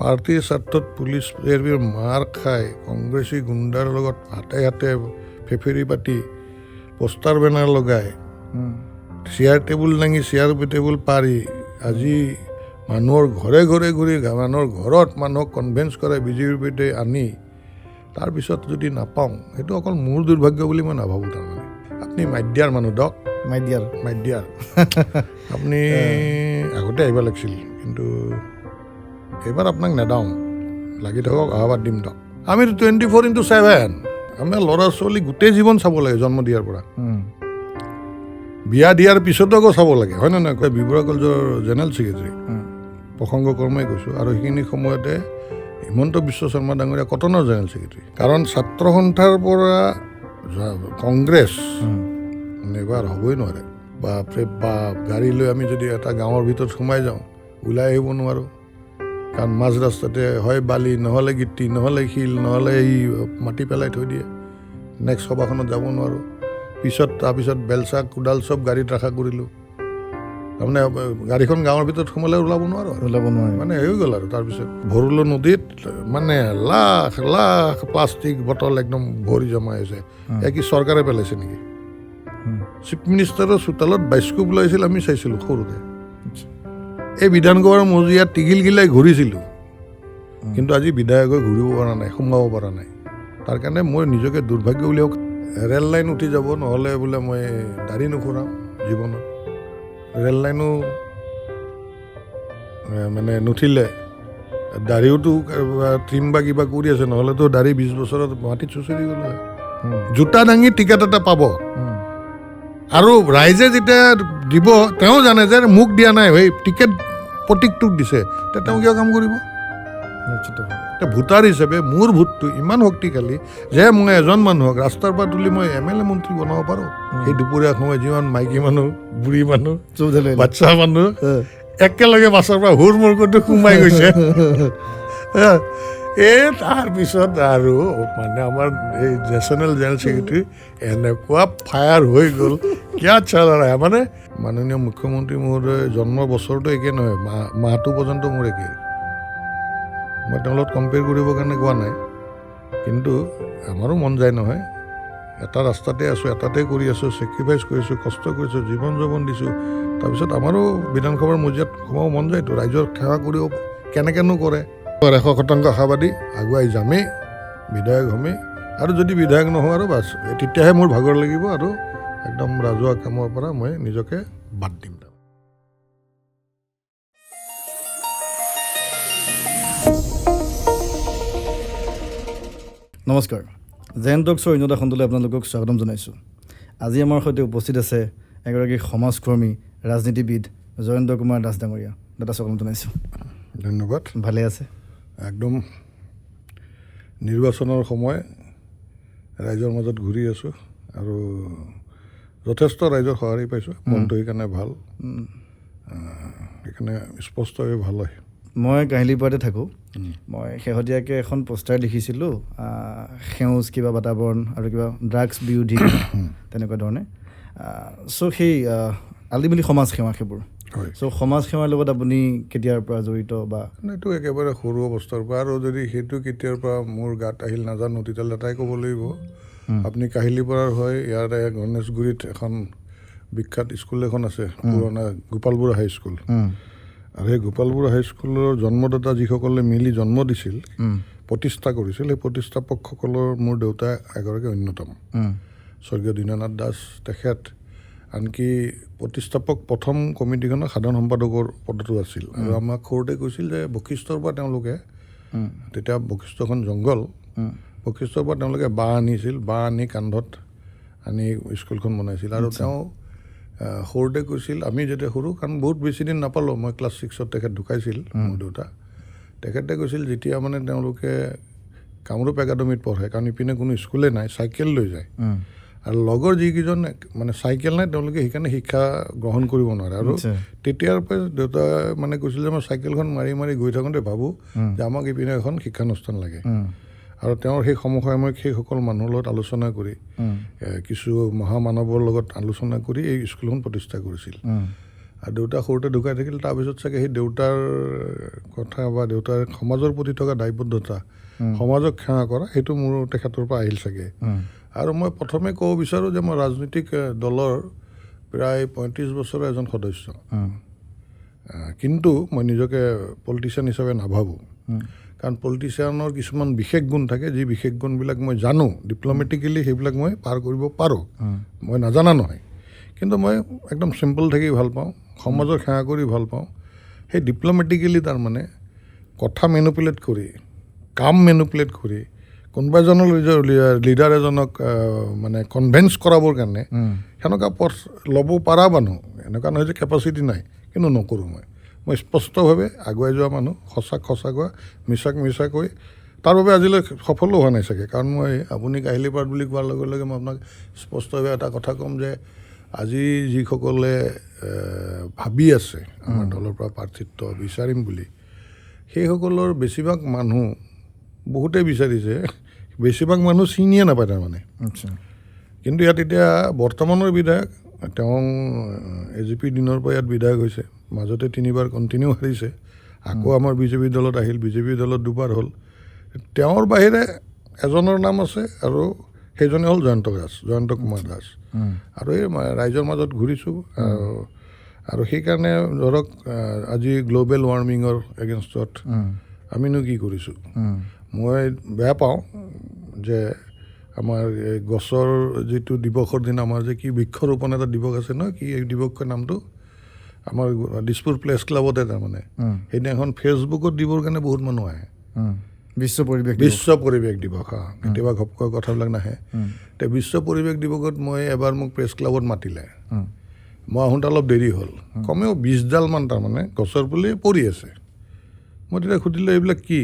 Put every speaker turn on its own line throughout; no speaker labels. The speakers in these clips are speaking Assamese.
পাৰ্টীৰ স্বাৰ্থত পুলিচ মাৰ খাই কংগ্ৰেছী গুণ্ডাৰ লগত হাতে হাতে ফেফেৰি পাতি পোষ্টাৰ বেনাৰ লগাই চেয়াৰ টেবুল দাঙি চেয়াৰ টেবুল পাৰি আজি মানুহৰ ঘৰে ঘৰে ঘূৰি মানুহৰ ঘৰত মানুহক কনভিন্স কৰাই বিজেপিৰ সৈতে আনি তাৰপিছত যদি নাপাওঁ, সেইটো অকল মোৰ দুৰ্ভাগ্য বুলি মই নাভাবোঁ। তাৰমানে আপুনি মাইদিয়াৰ মানুহ দক,
মাইদিয়াৰ
মাইদিয়াৰ আপুনি আগতে আহিব লাগিছিল, কিন্তু এইবাৰ আপোনাক নেদাওঁ, লাগি থাকক, অহাবাৰ দিম দক। আমিতো 24/7 আমাৰ ল'ৰা ছোৱালী গোটেই জীৱন চাব লাগে, জন্ম দিয়াৰ পৰা বিয়া দিয়াৰ পিছতো আকৌ চাব লাগে, হয় নে নহয়? বি বৰুৱা কলেজৰ জেনেৰেল ছেক্ৰেটেৰী প্ৰসংগ কৰ্মই কৈছোঁ। আৰু সেইখিনি সময়তে হিমন্ত বিশ্ব শৰ্মা ডাঙৰীয়া কটনৰ জেনেৰেল ছেক্ৰেটেৰী। কাৰণ ছাত্ৰ সন্থাৰ পৰা কংগ্ৰেছ এবাৰ হ'বই নোৱাৰে। বাপৰে বাপ, গাড়ী লৈ আমি যদি এটা গাঁৱৰ ভিতৰত সোমাই যাওঁ, ওলাই আহিব নোৱাৰোঁ। কাৰণ মাজ ৰাস্তাতে হয় বালি, নহ'লে গিটি, নহ'লে শিল, নহ'লে এই মাটি পেলাই থৈ দিয়ে। নেক্সট সভাখনত যাব নোৱাৰোঁ। পিছত তাৰপিছত বেলচা কোদাল চব গাড়ীত ৰখা কৰিলোঁ। তাৰমানে গাড়ীখন গাঁৱৰ ভিতৰত সোমালে ওলাব নোৱাৰোঁ,
ওলাব নোৱাৰে
মানে হৈ গ'ল। আৰু তাৰপিছত ভৰলু নদীত মানে লাখ লাখ প্লাষ্টিক বটল একদম ভৰি জমা হৈছে। এয়া কি চৰকাৰে পেলাইছে নেকি? চিফ মিনিষ্টাৰৰ চোতালত বাইস্কোপ ওলাইছিল, আমি চাইছিলোঁ সৰুতে। এই বিধানসভাৰ মজিয়াত টিঘিলঘিলাই ঘূৰিছিলোঁ, কিন্তু আজি বিধায়ক হৈ ঘূৰিব পৰা নাই, সোমাব পৰা নাই। তাৰ কাৰণে মই নিজকে দুৰ্ভাগ্য বুলি, ৰেল লাইন উঠি যাব, নহ'লে বোলে মই দাড়ি নুখুৰাম জীৱনত। ৰেল লাইনো মানে নুঠিলে দাড়িওতো ট্ৰিম বা কিবা কৰি আছে, নহ'লেতো দাড়ি 20 বছৰত মাটিত চুঁচৰি গ'ল হয়। জোতা দাঙি টিকেট এটা পাব, আৰু ৰাইজে যেতিয়া দিব, তেওঁ জানে যে মোক দিয়া নাই, সেই টিকেট প্ৰতীকটোক দিছে, তেতিয়া তেওঁ কিয় কাম কৰিব? এতিয়া ভোটাৰ হিচাপে মোৰ ভোটটো ইমান শক্তিশালী যে মই এজন মানুহক ৰাস্তাৰ পৰা তুলি মই এম এল এ, মন্ত্ৰী বনাব পাৰোঁ। সেই দুপৰীয়া সময়ত যিমান মাইকী মানুহ, বুঢ়ী মানুহ, বাচ্চা মানুহ একেলগে বাছৰ পৰা হুৰ মুৰ কৰি সোমাই গৈছে। এই তাৰপিছত আৰু মানে আমাৰ এই নেশ্যনেল জেনেৰেল ছেক্ৰেটেৰী এনেকুৱা ফায়াৰ হৈ গ'ল, কিয় চল ৰহা। মানে মাননীয় মুখ্যমন্ত্ৰী মহোদয় জন্ম বছৰটো একে নহয়, মাহটো পৰ্যন্ত মোৰ একে। মই তেওঁৰ লগত কম্পেয়াৰ কৰিবৰ কাৰণে কোৱা নাই, কিন্তু আমাৰো মন যায় নহয়। এটা ৰাস্তাতে আছোঁ, এটাতে কৰি আছোঁ, ছেক্ৰিফাইচ কৰিছোঁ, কষ্ট কৰিছোঁ, জীৱন যৌৱন দিছোঁ। তাৰপিছত আমাৰো বিধানসভাৰ মজিয়াত সোমাব মন যায়তো, ৰাইজৰ সেৱা কৰিব কেনেকৈনো কৰে। 100% আশাবাদী, আগুৱাই যামেই, বিধায়ক হ'মেই। আৰু যদি বিধায়ক নহওঁ আৰু বাছ, তেতিয়াহে মোৰ ভাগৰ লাগিব আৰু একদম ৰাজহুৱা কামৰ পৰা মই নিজকে বাদ দিম।
নমস্কাৰ, জেন টক্সৰ অন্য এটা খণ্ডলৈ আপোনালোকক স্বাগতম জনাইছোঁ। আজি আমাৰ সৈতে উপস্থিত আছে এগৰাকী সমাজকৰ্মী, ৰাজনীতিবিদ জয়ন্ত কুমাৰ দাস ডাঙৰীয়া। দাদা, স্বাগতম জনাইছোঁ।
ধন্যবাদ।
ভালে আছে?
একদম নিৰ্বাচনৰ সময়, ৰাইজৰ মাজত ঘূৰি আছোঁ আৰু যথেষ্ট ৰাইজৰ সঁহাৰি পাইছোঁ। মনটো সেইকাৰণে ভাল, সেইকাৰণে স্পষ্টভাৱে ভাল হয়।
মই কাহিলীপাৰাতে থাকোঁ। মই শেহতীয়াকৈ এখন পোষ্টাৰ দেখিছিলোঁ, সেউজ কিবা বাতাবৰণ আৰু কিবা ড্ৰাগছ বিৰোধী তেনেকুৱা ধৰণে। চ' সেই আল্টিমেটলি সমাজ সেৱা সেইবোৰ। চ' সমাজ সেৱাৰ লগত আপুনি কেতিয়াৰ পৰা জড়িত বা?
এইটো একেবাৰে সৰু অৱস্থাৰ পৰা। আৰু যদি সেইটো কেতিয়াৰ পৰা মোৰ গাত আহিল নাজানো, তেতিয়াহ'লে এটাই ক'ব লাগিব, আপুনি কাহিলীপাৰাৰ হয়, ইয়াতে গণেশগুৰিত এখন বিখ্যাত স্কুল এখন আছে, পুৰণা গোপাল বৰুৱা হাইস্কুল। আৰু সেই গোপাল বৰুৱা হাইস্কুলৰ জন্মদাতা যিসকলে মিলি জন্ম দিছিল, প্ৰতিষ্ঠা কৰিছিল, সেই প্ৰতিষ্ঠাপকসকলৰ মোৰ দেউতা এগৰাকী অন্যতম, স্বৰ্গীয় দীননাথ দাস। তেখেত আনকি প্ৰতিষ্ঠাপক প্ৰথম কমিটিখনৰ সাধাৰণ সম্পাদকৰ পদতো আছিল। আৰু আমাক সৰুতে কৈছিল যে বশিষ্ঠৰ পৰা তেওঁলোকে, তেতিয়া বশিষ্ঠখন জংঘল, বশিষ্ঠৰ পৰা তেওঁলোকে বাঁহ আনিছিল, বাঁহ আনি কান্ধত আনি স্কুলখন বনাইছিল। আৰু তেওঁ সৰুতে কৈছিল, আমি যেতিয়া সৰু, কাৰণ বহুত বেছি দিন নাপালোঁ, মই ক্লাছ 6ত তেখেত ঢুকাইছিল মোৰ দেউতা। তেখেতে কৈছিল যেতিয়া মানে তেওঁলোকে কামৰূপ একাডেমীত পঢ়ে, কাৰণ ইপিনে কোনো স্কুলেই নাই, চাইকেল লৈ যায়, আৰু লগৰ যিকেইজন মানে চাইকেল নাই, তেওঁলোকে সেইকাৰণে শিক্ষা গ্ৰহণ কৰিব নোৱাৰে। আৰু তেতিয়াৰ পৰাই দেউতাই মানে কৈছিল যে মই চাইকেলখন মাৰি মাৰি গৈ থাকোঁতে ভাবোঁ যে আমাক ইপিনে এখন শিক্ষানুষ্ঠান লাগে। আৰু তেওঁৰ সেই সমসাময়িক সেইসকল মানুহৰ লগত আলোচনা কৰি, কিছু মহামানৱৰ লগত আলোচনা কৰি এই স্কুলখন প্ৰতিষ্ঠা কৰিছিল। আৰু দেউতা সৰুতে ঢুকাই থাকিল। তাৰপিছত চাগে সেই দেউতাৰ কথা বা দেউতাৰ সমাজৰ প্ৰতি থকা দায়বদ্ধতা, সমাজক সেৱা কৰা, সেইটো মোৰ তেখেতৰ পৰা আহিল চাগে। আৰু মই প্ৰথমে ক'ব বিচাৰোঁ যে মই ৰাজনৈতিক দলৰ প্ৰায় 35 বছৰৰ এজন সদস্য, কিন্তু মই নিজকে পলিটিচিয়ান হিচাপে নাভাবোঁ। কাৰণ পলিটিচিয়ানৰ কিছুমান বিশেষ গুণ থাকে, যি বিশেষ গুণবিলাক মই জানো, ডিপ্ল'মেটিকেলি সেইবিলাক মই পাৰ কৰিব পাৰোঁ, মই নাজানা নহয়। কিন্তু মই একদম চিম্পল থাকি ভাল পাওঁ, সমাজৰ সেৱা কৰি ভাল পাওঁ। সেই ডিপ্ল'মেটিকেলি তাৰমানে কথা মেনুপুলেট কৰি, কাম মেনুপুলেট কৰি কোনোবা এজনৰ লিডাৰ এজনক মানে কনভিন্স কৰাবৰ কাৰণে সেনেকুৱা পথ ল'ব পৰা মানুহ, এনেকুৱা নহয় যে কেপাচিটি নাই, কিন্তু নকৰোঁ। মই স্পষ্টভাৱে আগুৱাই যোৱা মানুহ, সঁচাক সঁচা কোৱা, মিছাক মিছা কৈ, তাৰ বাবে আজিলৈ সফলো হোৱা নাই চাগে। কাৰণ মই আপুনি কাহিলীপাৰাত বুলি কোৱাৰ লগে লগে মই আপোনাক স্পষ্টভাৱে এটা কথা ক'ম যে আজি যিসকলে ভাবি আছে আমাৰ দলৰ পৰা প্ৰাৰ্থিত্ব বিচাৰিম বুলি, সেইসকলৰ বেছিভাগ মানুহ, বহুতেই বিচাৰিছে, বেছিভাগ মানুহ চিনিয়ে নাপায় তাৰমানে। কিন্তু ইয়াত এতিয়া বৰ্তমানৰ বিধায়ক, তেওঁ এ জি পি দিনৰ পৰা ইয়াত বিধায়ক হৈছে, মাজতে তিনিবাৰ কণ্টিনিউ হাৰিছে, আকৌ আমাৰ বিজেপি দলত আহিল, বিজেপি দলত দুবাৰ হ'ল। তেওঁৰ বাহিৰে এজনৰ নাম আছে আৰু সেইজনে হ'ল জয়ন্ত দাস, জয়ন্ত কুমাৰ দাস। আৰু এই ৰাইজৰ মাজত ঘূৰিছোঁ আৰু সেইকাৰণে ধৰক আজি গ্ল'বেল ৱাৰ্মিঙৰ এগেইনষ্টত আমিনো কি কৰিছোঁ? মই বেয়া পাওঁ যে আমাৰ এই গছৰ যিটো দিৱসৰ দিনা আমাৰ যে কি বৃক্ষৰোপণ এটা দিৱস আছে নহয়, কি এই দিৱসৰ নামটো, আমাৰ দিছপুৰ প্ৰেছ ক্লাবতে তাৰমানে সেইদিনাখন ফেচবুকত দিবৰ কাৰণে বহুত মানুহ আহে।
বিশ্ব পৰিৱেশ।
বিশ্ব পৰিৱেশ দিৱস, হা, কেতিয়াবা ঘপকৈ কথাবিলাক নাহে। এতিয়া বিশ্ব পৰিৱেশ দিৱসত মই এবাৰ মোক প্ৰেছ ক্লাবত মাতিলে, মই আহোঁতে অলপ দেৰি হ'ল, কমেও 20ডালমান তাৰমানে গছৰ পুলি পৰি আছে। মই তেতিয়া সুধিলোঁ এইবিলাক কি?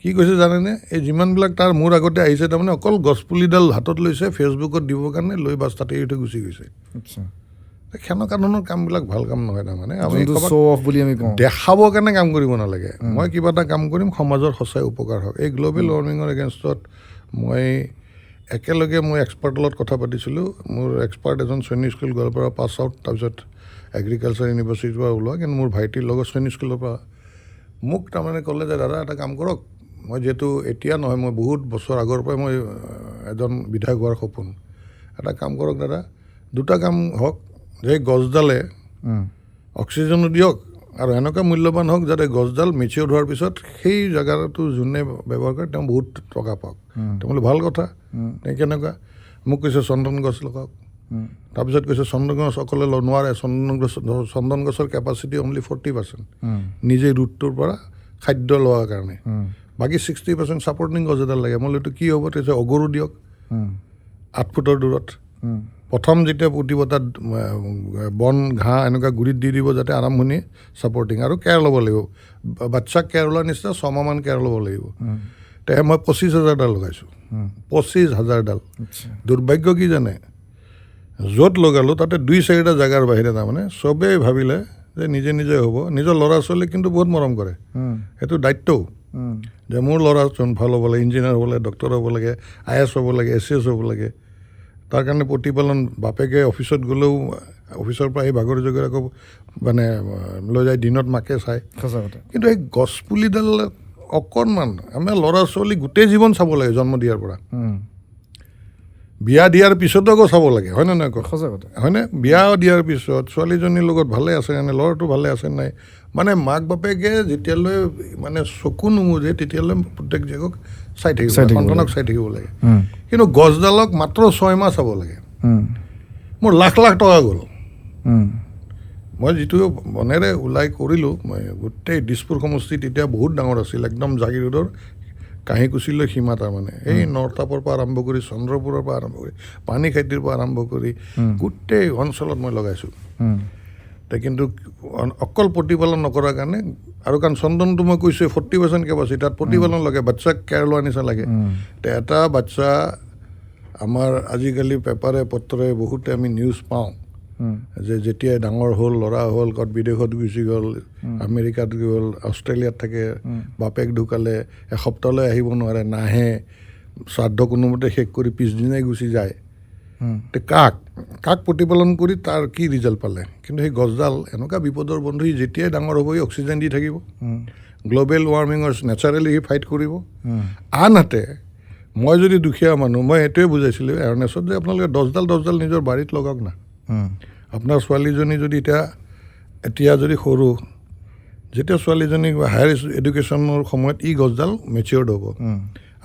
কি কৈছে জানেনে? এই যিমানবিলাক তাৰ মোৰ আগতে আহিছে তাৰমানে অকল গছপুলিডাল হাতত লৈছে ফেচবুকত দিবৰ কাৰণে, লৈ বাছ তাতে এৰি থৈ গুচি গৈছে। সেনেকুৱা ধৰণৰ কামবিলাক ভাল কাম নহয়। তাৰমানে আমি
শ্ব' অফ বুলি আমি কওঁ,
দেখাবৰ কাৰণে কাম কৰিব নালাগে। মই কিবা এটা কাম কৰিম, সমাজৰ সঁচাই উপকাৰ হওক। এই গ্ল'বেল ৱাৰ্মিঙৰ এগেইনষ্টত মই একেলগে মই এক্সপাৰ্টৰ লগত কথা পাতিছিলোঁ। মোৰ এক্সপাৰ্ট এজন সৈনিক স্কুল গোৱালপাৰা পাছ আউট, তাৰপিছত এগ্ৰিকালচাৰ ইউনিভাৰ্চিটিৰ পৰা ওলোৱা, কিন্তু মোৰ ভাইটিৰ লগত সৈনিক স্কুলৰ পৰা। মোক তাৰমানে ক'লে যে দাদা এটা কাম কৰক, মই যিহেতু এতিয়া নহয়, মই বহুত বছৰ আগৰ পৰাই মই এজন বিধায়ক হোৱাৰ সপোন, এটা কাম কৰক দাদা, দুটা কাম হওক, যে গছডালে অক্সিজেনো দিয়ক আৰু এনেকুৱা মূল্যৱান হওক যাতে গছডাল মেচিয়ৰ হোৱাৰ পিছত সেই জেগাটো যোনে ব্যৱহাৰ কৰে তেওঁ বহুত টকা পাওক। তেওঁ বোলে ভাল কথা, তেওঁ কেনেকুৱা? মোক কৈছে চন্দন গছ লগাওক। তাৰপিছত কৈছে চন্দন গছ অকলে নোৱাৰে, চন্দন গছৰ কেপাচিটি অনলি 40%, নিজে ৰুটটোৰ পৰা খাদ্য লোৱাৰ কাৰণে, বাকী 60% ছাপৰ্টিং গছ এডাল লাগে। মই এইটো কি হ'ব? তেতিয়া অগৰু দিয়ক 8 ফুটৰ দূৰত, প্ৰথম যেতিয়া পুতিব তাত বন ঘাঁহ এনেকুৱা গুৰিত দি দিব যাতে আৰম্ভণি ছাপৰ্টিং, আৰু কেয়াৰ ল'ব লাগিব, বাচ্ছাক কেয়াৰ লোৱাৰ নিচিনা ছমাহমান কেয়াৰ ল'ব লাগিব। তেহে মই 25,000ডাল লগাইছোঁ, 25,000ডাল। দুৰ্ভাগ্য কি জানে, য'ত লগালোঁ তাতে 2-4টা জেগাৰ বাহিৰে তাৰমানে চবেই ভাবিলে যে নিজে নিজে হ'ব। নিজৰ ল'ৰা ছোৱালীক কিন্তু বহুত মৰম কৰে, সেইটো দায়িত্বও যে মোৰ ল'ৰাজন ভাল হ'ব লাগে, ইঞ্জিনিয়াৰ হ'ব লাগে, ডক্টৰ হ'ব লাগে, I S হ'ব লাগে, এ চি এছ হ'ব লাগে। তাৰ কাৰণে প্ৰতিপালন, বাপেকে অফিচত গ'লেও অফিচৰ পৰা আহি ভাগৰি জগৰি আকৌ মানে লৈ যায়, দিনত মাকে চায়।
সঁচা কথা।
কিন্তু এই গছপুলিডাল অকণমান আমাৰ ল'ৰা ছোৱালী গোটেই জীৱন চাব লাগে, জন্ম দিয়াৰ পৰা বিয়া দিয়াৰ পিছতো আকৌ চাব লাগে, হয়নে নহয় কওক?
সঁচা কথা।
হয়নে? বিয়া দিয়াৰ পিছত ছোৱালীজনীৰ লগত ভালে আছে নে, ল'ৰাটো ভালে আছে নাই, মানে মাক বাপেকে যেতিয়ালৈ মানে চকু নুমুজে তেতিয়ালৈ প্ৰত্যেক জীয়েকক চাই থাকিব,
চাই থাকিব
সন্তানক
লাগে।
চাই থাকিব লাগে। কিন্তু গছডালক মাত্ৰ 6 মাহ চাব লাগে। মোৰ লাখ লাখ টকা গ'ল। মই যিটো মনেৰে ওলাই কৰিলোঁ, মই গোটেই দিছপুৰ সমষ্টি তেতিয়া বহুত ডাঙৰ আছিল, একদম জাগিৰোডৰ কাঁহীকুছিলৈ সীমা তাৰমানে, এই নৰ্তাপৰ পৰা আৰম্ভ কৰি চন্দ্ৰপুৰৰ পৰা আৰম্ভ কৰি পানীখাইটিৰ পৰা আৰম্ভ কৰি গোটেই অঞ্চলত মই লগাইছোঁ। কিন্তু অকল প্ৰতিপালন নকৰাৰ কাৰণে, আৰু কাৰণ চন্দনটো মই কৈছোঁৱে 40% কেপাচিটি, তাত প্ৰতিপালন লাগে, বাচ্ছাক কেয়াৰ লোৱাৰ নিচিনা লাগে। এটা বাচ্ছা আমাৰ আজিকালি পেপাৰে পত্ৰই বহুতে আমি নিউজ পাওঁ যে যেতিয়াই ডাঙৰ হ'ল, ল'ৰা হ'ল, ক'ত বিদেশত গুচি গ'ল, আমেৰিকাত গ'ল, অষ্ট্ৰেলিয়াত থাকে, বাপেক ঢুকালে এসপ্তাহলৈ আহিব নোৱাৰে, নাহে, শ্ৰাদ্ধ কোনোমতে শেষ কৰি পিছদিনাই গুচি যায়। তে কাক কাক প্ৰতিপালন কৰি তাৰ কি ৰিজাল্ট পালে? কিন্তু সেই গছডাল এনেকুৱা বিপদৰ বন্ধু, সি যেতিয়াই ডাঙৰ হ'ব সি অক্সিজেন দি থাকিব, গ্ল'বেল ৱাৰ্মিঙৰ নেচাৰেলি সি ফাইট কৰিব। আনহাতে মই যদি দুখীয়া মানুহ, মই এইটোৱে বুজাইছিলোঁ এৱাৰনেছত যে আপোনালোকে দহডাল দহডাল নিজৰ বাৰীত লগাওক না। আপোনাৰ ছোৱালীজনী যদি এতিয়া এতিয়া যদি সৰু, যেতিয়া ছোৱালীজনী হায়াৰ এডুকেশ্যনৰ সময়ত ই গছডাল মেচিয়ৰ্ড হ'ব,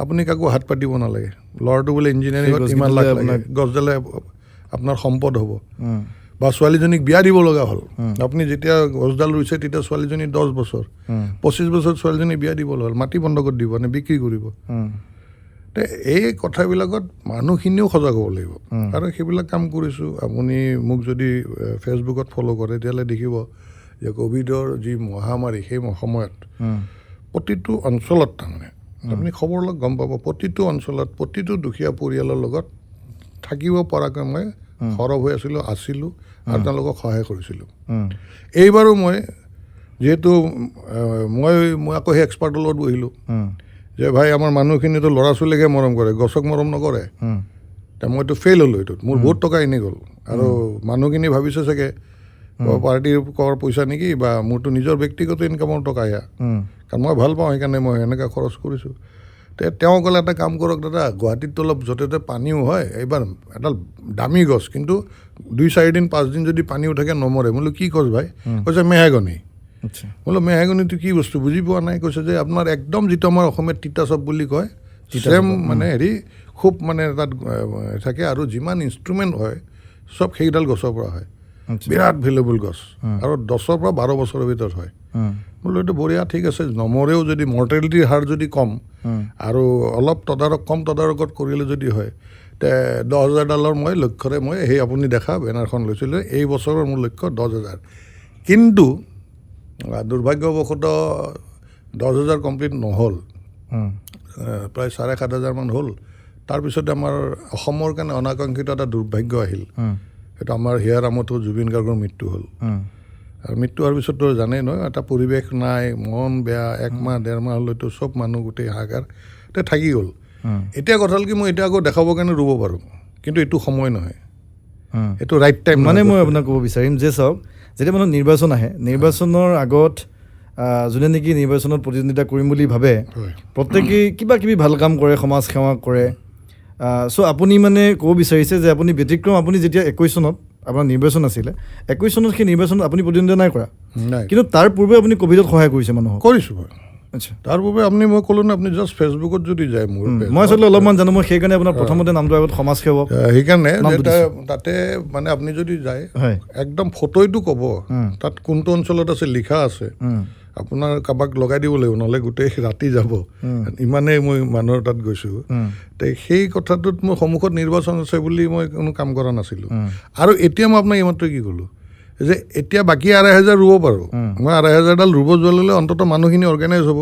আপুনি কাকো হাত পাতিব নালাগে। ল'ৰাটো বোলে ইঞ্জিনিয়াৰিঙত ইমান লাখ লাগে, গছডালে আপোনাৰ সম্পদ হ'ব। বা ছোৱালীজনীক বিয়া দিব লগা হ'ল, আপুনি যেতিয়া গছডাল ৰুইছে তেতিয়া ছোৱালীজনী 10 বছৰ, 25 বছৰ ছোৱালীজনী বিয়া দিব লগা হ'ল, মাটি বন্ধকত দিব নে বিক্ৰী কৰিব? তে এই কথাবিলাকত মানুহখিনিও সজাগ হ'ব লাগিব আৰু সেইবিলাক কাম কৰিছোঁ। আপুনি মোক যদি ফেচবুকত ফ'ল' কৰে তেতিয়াহ'লে দেখিব যে ক'ভিডৰ যি মহামাৰী, সেই সময়ত প্ৰতিটো অঞ্চলত, তাৰমানে আপুনি খবৰ লওক গম পাব, প্ৰতিটো অঞ্চলত প্ৰতিটো দুখীয়া পৰিয়ালৰ লগত থাকিব পৰাকৈ মই সৰব হৈ আছিলোঁ আৰু তেওঁলোকক সহায় কৰিছিলোঁ। এইবাৰো মই যিহেতু মই মই আকৌ সেই এক্সপাৰ্টৰ লগত বহিলোঁ যে ভাই আমাৰ মানুহখিনিতো ল'ৰা ছোৱালীকহে মৰম কৰে, গছক মৰম নকৰে। মইতো ফেইল হ'লোঁ এইটোত, মোৰ বহুত টকা এনেই গ'ল। আৰু মানুহখিনি ভাবিছে চাগে পাৰ্টিৰ কৰ পইচা নেকি, বা মোৰতো নিজৰ ব্যক্তিগত ইনকামৰ টকা এয়া, কাৰণ মই ভাল পাওঁ সেইকাৰণে মই এনেকৈ খৰচ কৰিছোঁ। তেওঁ ক'লে এটা কাম কৰক দাদা, গুৱাহাটীততো অলপ য'তে ত'তে পানীও হয়, এইবাৰ এডাল দামী গছ কিন্তু 2-4 দিন 5 দিন যদি পানীও থাকে নমৰে। মই বোলো কি গছ ভাই? কৈছে মেহেগনি। বোলো মেহেগনিটো কি বস্তু বুজি পোৱা নাই। কৈছে যে আপোনাৰ একদম যিটো আমাৰ অসমীয়াত তিতা চপ বুলি কয়, ছেম মানে হেৰি খুব মানে তাত থাকে আৰু যিমান ইনষ্ট্ৰুমেণ্ট হয় চব সেইডাল গছৰ পৰা হয়, বিৰাট ভেলুবল গছ আৰু 10ৰ পৰা 12 বছৰৰ ভিতৰত হয়। বোলো এইটো বঢ়িয়া, ঠিক আছে, নমৰেও যদি মৰ্টেলিটিৰ হাৰ যদি কম আৰু অলপ তদাৰক কম তদাৰকত কৰিলে যদি হয়, তে 10,000 ডালৰ মই লক্ষ্যৰে মই সেই আপুনি দেখা বেনাৰখন লৈছিলোঁ। এই বছৰৰ মোৰ লক্ষ্য 10,000, কিন্তু দুৰ্ভাগ্যবশতঃ 10,000 কমপ্লিট নহ'ল, প্ৰায় 7,500 মান হ'ল। তাৰপিছতে আমাৰ অসমৰ কাৰণে অনাকাংক্ষিত এটা দুৰ্ভাগ্য আহিল, সেইটো আমাৰ হিয়াৰ আমঠু জুবিন গাৰ্গৰ মৃত্যু হ'ল। আৰু মৃত্যু হোৱাৰ পিছততো জানেই নহয়, এটা পৰিৱেশ নাই, মন বেয়া, 1 মাহ 1.5 মাহ হ'লেতো চব মানুহ গোটেই হাহাকাৰ তে থাকি গ'ল। এতিয়া কথা হ'ল কি, মই এতিয়া আকৌ দেখাবৰ কাৰণে ৰুব পাৰোঁ, কিন্তু এইটো সময় নহয়, এইটো ৰাইট টাইম।
মানে মই আপোনাক ক'ব বিচাৰিম যে চাওক, যেতিয়া মানুহ নিৰ্বাচন আহে, নিৰ্বাচনৰ আগত যোনে নেকি নিৰ্বাচনত প্ৰতিদ্বন্দ্বিতা কৰিম বুলি ভাবে, প্ৰত্যেকেই কিবা কিবি ভাল কাম কৰে, সমাজ সেৱা কৰে। চ' আপুনি মানে ক'ব বিচাৰিছে যে আপুনি ব্যতিক্ৰম, আপুনি যেতিয়া 21 চনত আপোনাৰ নিৰ্বাচন আছিলে, 21 চনত সেই নিৰ্বাচনত আপুনি প্ৰতিদ্বন্দ্বিতা নাই কৰা, কিন্তু তাৰ পূৰ্বে আপুনি ক'ভিডত সহায় কৰিছে মানুহক।
কৰিছোঁ মই।
আচ্ছা,
তাৰ পূৰ্বে আপুনি, মই ক'লোঁ ন, আপুনি জাষ্ট ফেচবুকত যদি যায় মোৰ,
মই আচলতে অলপমান জানো, মই সেইকাৰণে আপোনাৰ প্ৰথমতে নামটো আগত সমাজ সেৱক
সেইকাৰণে তাতে মানে আপুনি যদি যায় একদম ফটোইটো ক'ব তাত কোনটো অঞ্চলত আছে লিখা আছে, আপোনাৰ কাৰোবাক লগাই দিব লাগিব, নহ'লে গোটেই ৰাতি যাব, ইমানেই মই মানুহৰ তাত গৈছোঁ। তে সেই কথাটোত মোৰ সন্মুখত নিৰ্বাচন আছে বুলি মই কোনো কাম কৰা নাছিলোঁ। আৰু এতিয়া মই আপোনাক এইমাত্ৰ কি ক'লোঁ যে এতিয়া বাকী 2,500 ৰুব পাৰোঁ, মই 2,500ডাল ৰুব যোৱাৰ লগে অন্ততঃ মানুহখিনি অৰ্গেনাইজ হ'ব,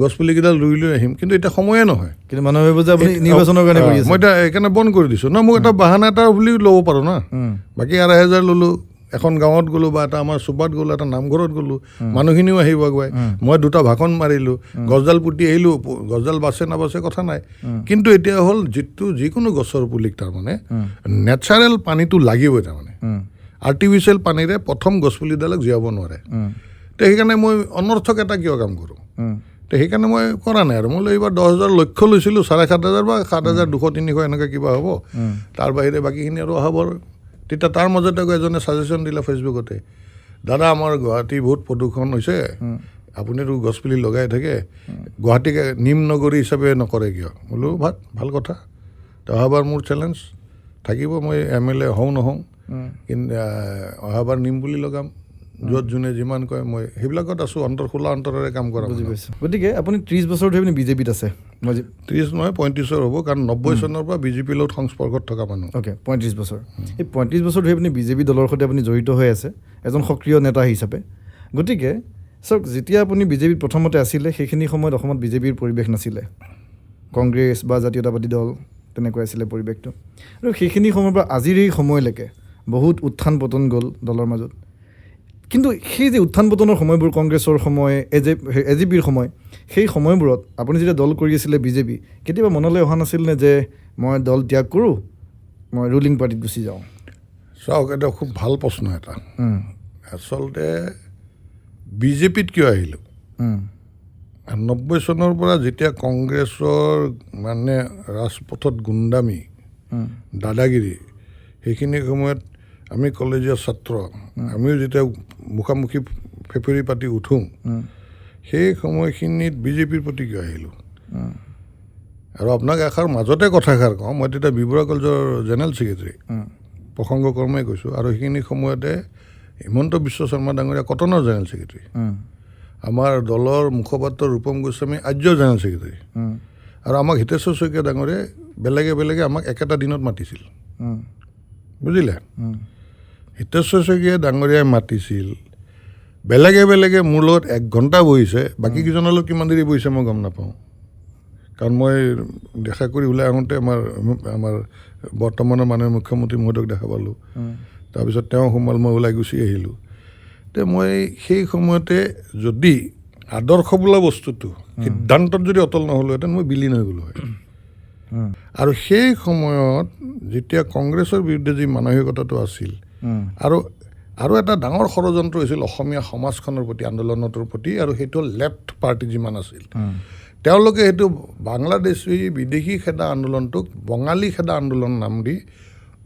গছপুলিকেইডাল ৰুই লৈ আহিম। কিন্তু এতিয়া সময়ে নহয়,
কিন্তু মানুহে ভাবিব যে আপুনি নিৰ্বাচনৰ কাৰণে কৰি আছে।
মই এতিয়া সেইকাৰণে বন্ধ কৰি দিছোঁ ন, মোক এটা বাহানা এটা বুলি ল'ব পাৰোঁ না। বাকী 2,500 ল'লোঁ, এখন গাঁৱত গ'লোঁ বা এটা আমাৰ চুবাত গ'লোঁ, এটা নামঘৰত গ'লোঁ, মানুহখিনিও আহিব আগুৱাই, মই 2টা ভাষণ মাৰিলোঁ, গছডাল পুতি আহিলোঁ, গছডাল বাচে নাবাচে কথা নাই। কিন্তু এতিয়া হ'ল যিটো যিকোনো গছৰ পুলিক তাৰমানে নেচাৰেল পানীটো লাগিবই, তাৰমানে আৰ্টিফিচিয়েল পানীৰে প্ৰথম গছপুলিডালক জীয়াব নোৱাৰে। তো সেইকাৰণে মই অনৰ্থক এটা কিয় কাম কৰোঁ, তো সেইকাৰণে মই কৰা নাই। আৰু মই এইবাৰ 10,000 লক্ষ্য লৈছিলোঁ, 7,500 বা 7,200-300 এনেকুৱা কিবা হ'ব, তাৰ বাহিৰে বাকীখিনি আৰু অহাবৰ। তেতিয়া তাৰ মাজতে আকৌ এজনে ছাজেশ্যন দিলে ফেচবুকতে, দাদা আমাৰ গুৱাহাটী বহুত প্ৰদূষণ হৈছে, আপুনিতো গছপুলি লগাই থাকে, গুৱাহাটীক নিম নগৰী হিচাপে নকৰে কিয়? বোলো ভাত ভাল কথা, তো অহাবাৰ মোৰ চেলেঞ্জ থাকিব, মই MLA হওঁ নহওঁ, কিন্তু অহাবাৰ নিম বুলি লগাম, য'ত যোনে যিমান কয় মই সেইবিলাকত আছোঁ, অন্তৰ খোলা অন্তৰেৰে কাম কৰা।
বুজি পাইছোঁ। গতিকে আপুনি 30 বছৰ ধৰি আপুনি বিজেপিত আছে? মই
30 নহয় 35 হ'ব, কাৰণ 90 চনৰ পৰা বিজেপিৰ লগত সংস্পৰ্শত থকা মানুহ।
অ'কে, 35 বছৰ। এই 35 বছৰ ধৰি আপুনি বিজেপি দলৰ সৈতে আপুনি জড়িত হৈ আছে এজন সক্ৰিয় নেতা হিচাপে। গতিকে চাওক, যেতিয়া আপুনি বিজেপিত প্ৰথমতে আছিলে সেইখিনি সময়ত অসমত বিজেপিৰ পৰিৱেশ নাছিলে, কংগ্ৰেছ বা জাতীয়তাবাদী দল তেনেকুৱা আছিলে পৰিৱেশটো। আৰু সেইখিনি সময়ৰ পৰা আজিৰ এই সময়লৈকে বহুত উত্থান পতন গ'ল দলৰ মাজত। কিন্তু সেই যে উত্থান পতনৰ সময়বোৰ, কংগ্ৰেছৰ সময়, এ জি পিৰ সময়, সেই সময়বোৰত আপুনি যেতিয়া দল কৰি আছিলে বিজেপি, কেতিয়াবা মনলৈ অহা নাছিল নে যে মই দল ত্যাগ কৰোঁ, মই ৰুলিং পাৰ্টিত গুচি যাওঁ?
চাওক, এটা খুব ভাল প্ৰশ্ন এটা। আচলতে বিজেপিত কিয় আহিলোঁ? 90 চনৰ পৰা যেতিয়া কংগ্ৰেছৰ মানে ৰাজপথত গুণ্ডামি, দাদাগিৰি, সেইখিনি সময়ত আমি কলেজীয়া ছাত্ৰ, আমিও যেতিয়া মুখামুখি ফেফেৰি পাতি উঠোঁ, সেই সময়খিনিত বিজেপিৰ প্ৰতি কিয় আহিলোঁ? আৰু আপোনাক এষাৰ মাজতে কথাষাৰ কওঁ, মই তেতিয়া বি বৰুৱা কলেজৰ জেনেৰেল ছেক্ৰেটেৰী, প্ৰসংগক্ৰমে কৈছোঁ। আৰু সেইখিনি সময়তে হিমন্ত বিশ্ব শৰ্মা ডাঙৰীয়া কটনৰ জেনেৰেল ছেক্ৰেটেৰী, আমাৰ দলৰ মুখপাত্ৰ ৰূপম গোস্বামী আৰ্য জেনেৰেল ছেক্ৰেটেৰী, আৰু আমাক হিতেশ্বৰ শইকীয়া ডাঙৰীয়াই বেলেগে বেলেগে আমাক একেটা দিনত মাতিছিল, বুজিলে? হিতেশ্বৰ শইকীয়া ডাঙৰীয়াই মাতিছিল বেলেগে বেলেগে, মোৰ লগত 1 ঘণ্টা বহিছে, বাকী কেইজনৰ লগত কিমান দেৰি বহিছে মই গম নাপাওঁ, কাৰণ মই দেখা কৰি ওলাই আহোঁতে আমাৰ আমাৰ বৰ্তমানৰ মাননীয় মুখ্যমন্ত্ৰী মহোদয়ক দেখা পালোঁ, তাৰপিছত তেওঁ সোমাল, মই ওলাই গুচি আহিলোঁ। তে মই সেই সময়তে যদি আদৰ্শ বোলা বস্তুটো সিদ্ধান্তত যদি অটল নহ'লোহেঁতেন, মই বিলীন হৈ গ'লোঁ হয়। আৰু সেই সময়ত যেতিয়া কংগ্ৰেছৰ বিৰুদ্ধে যি মানসিকতাটো আছিল, আৰু আৰু এটা ডাঙৰ ষড়যন্ত্ৰ হৈছিল অসমীয়া সমাজখনৰ প্ৰতি, আন্দোলনটোৰ প্ৰতি, আৰু সেইটো লেফ্ট পাৰ্টি যিমান আছিল, তেওঁলোকে সেইটো বাংলাদেশী বিদেশী খেদা আন্দোলনটোক বঙালী খেদা আন্দোলন নাম দি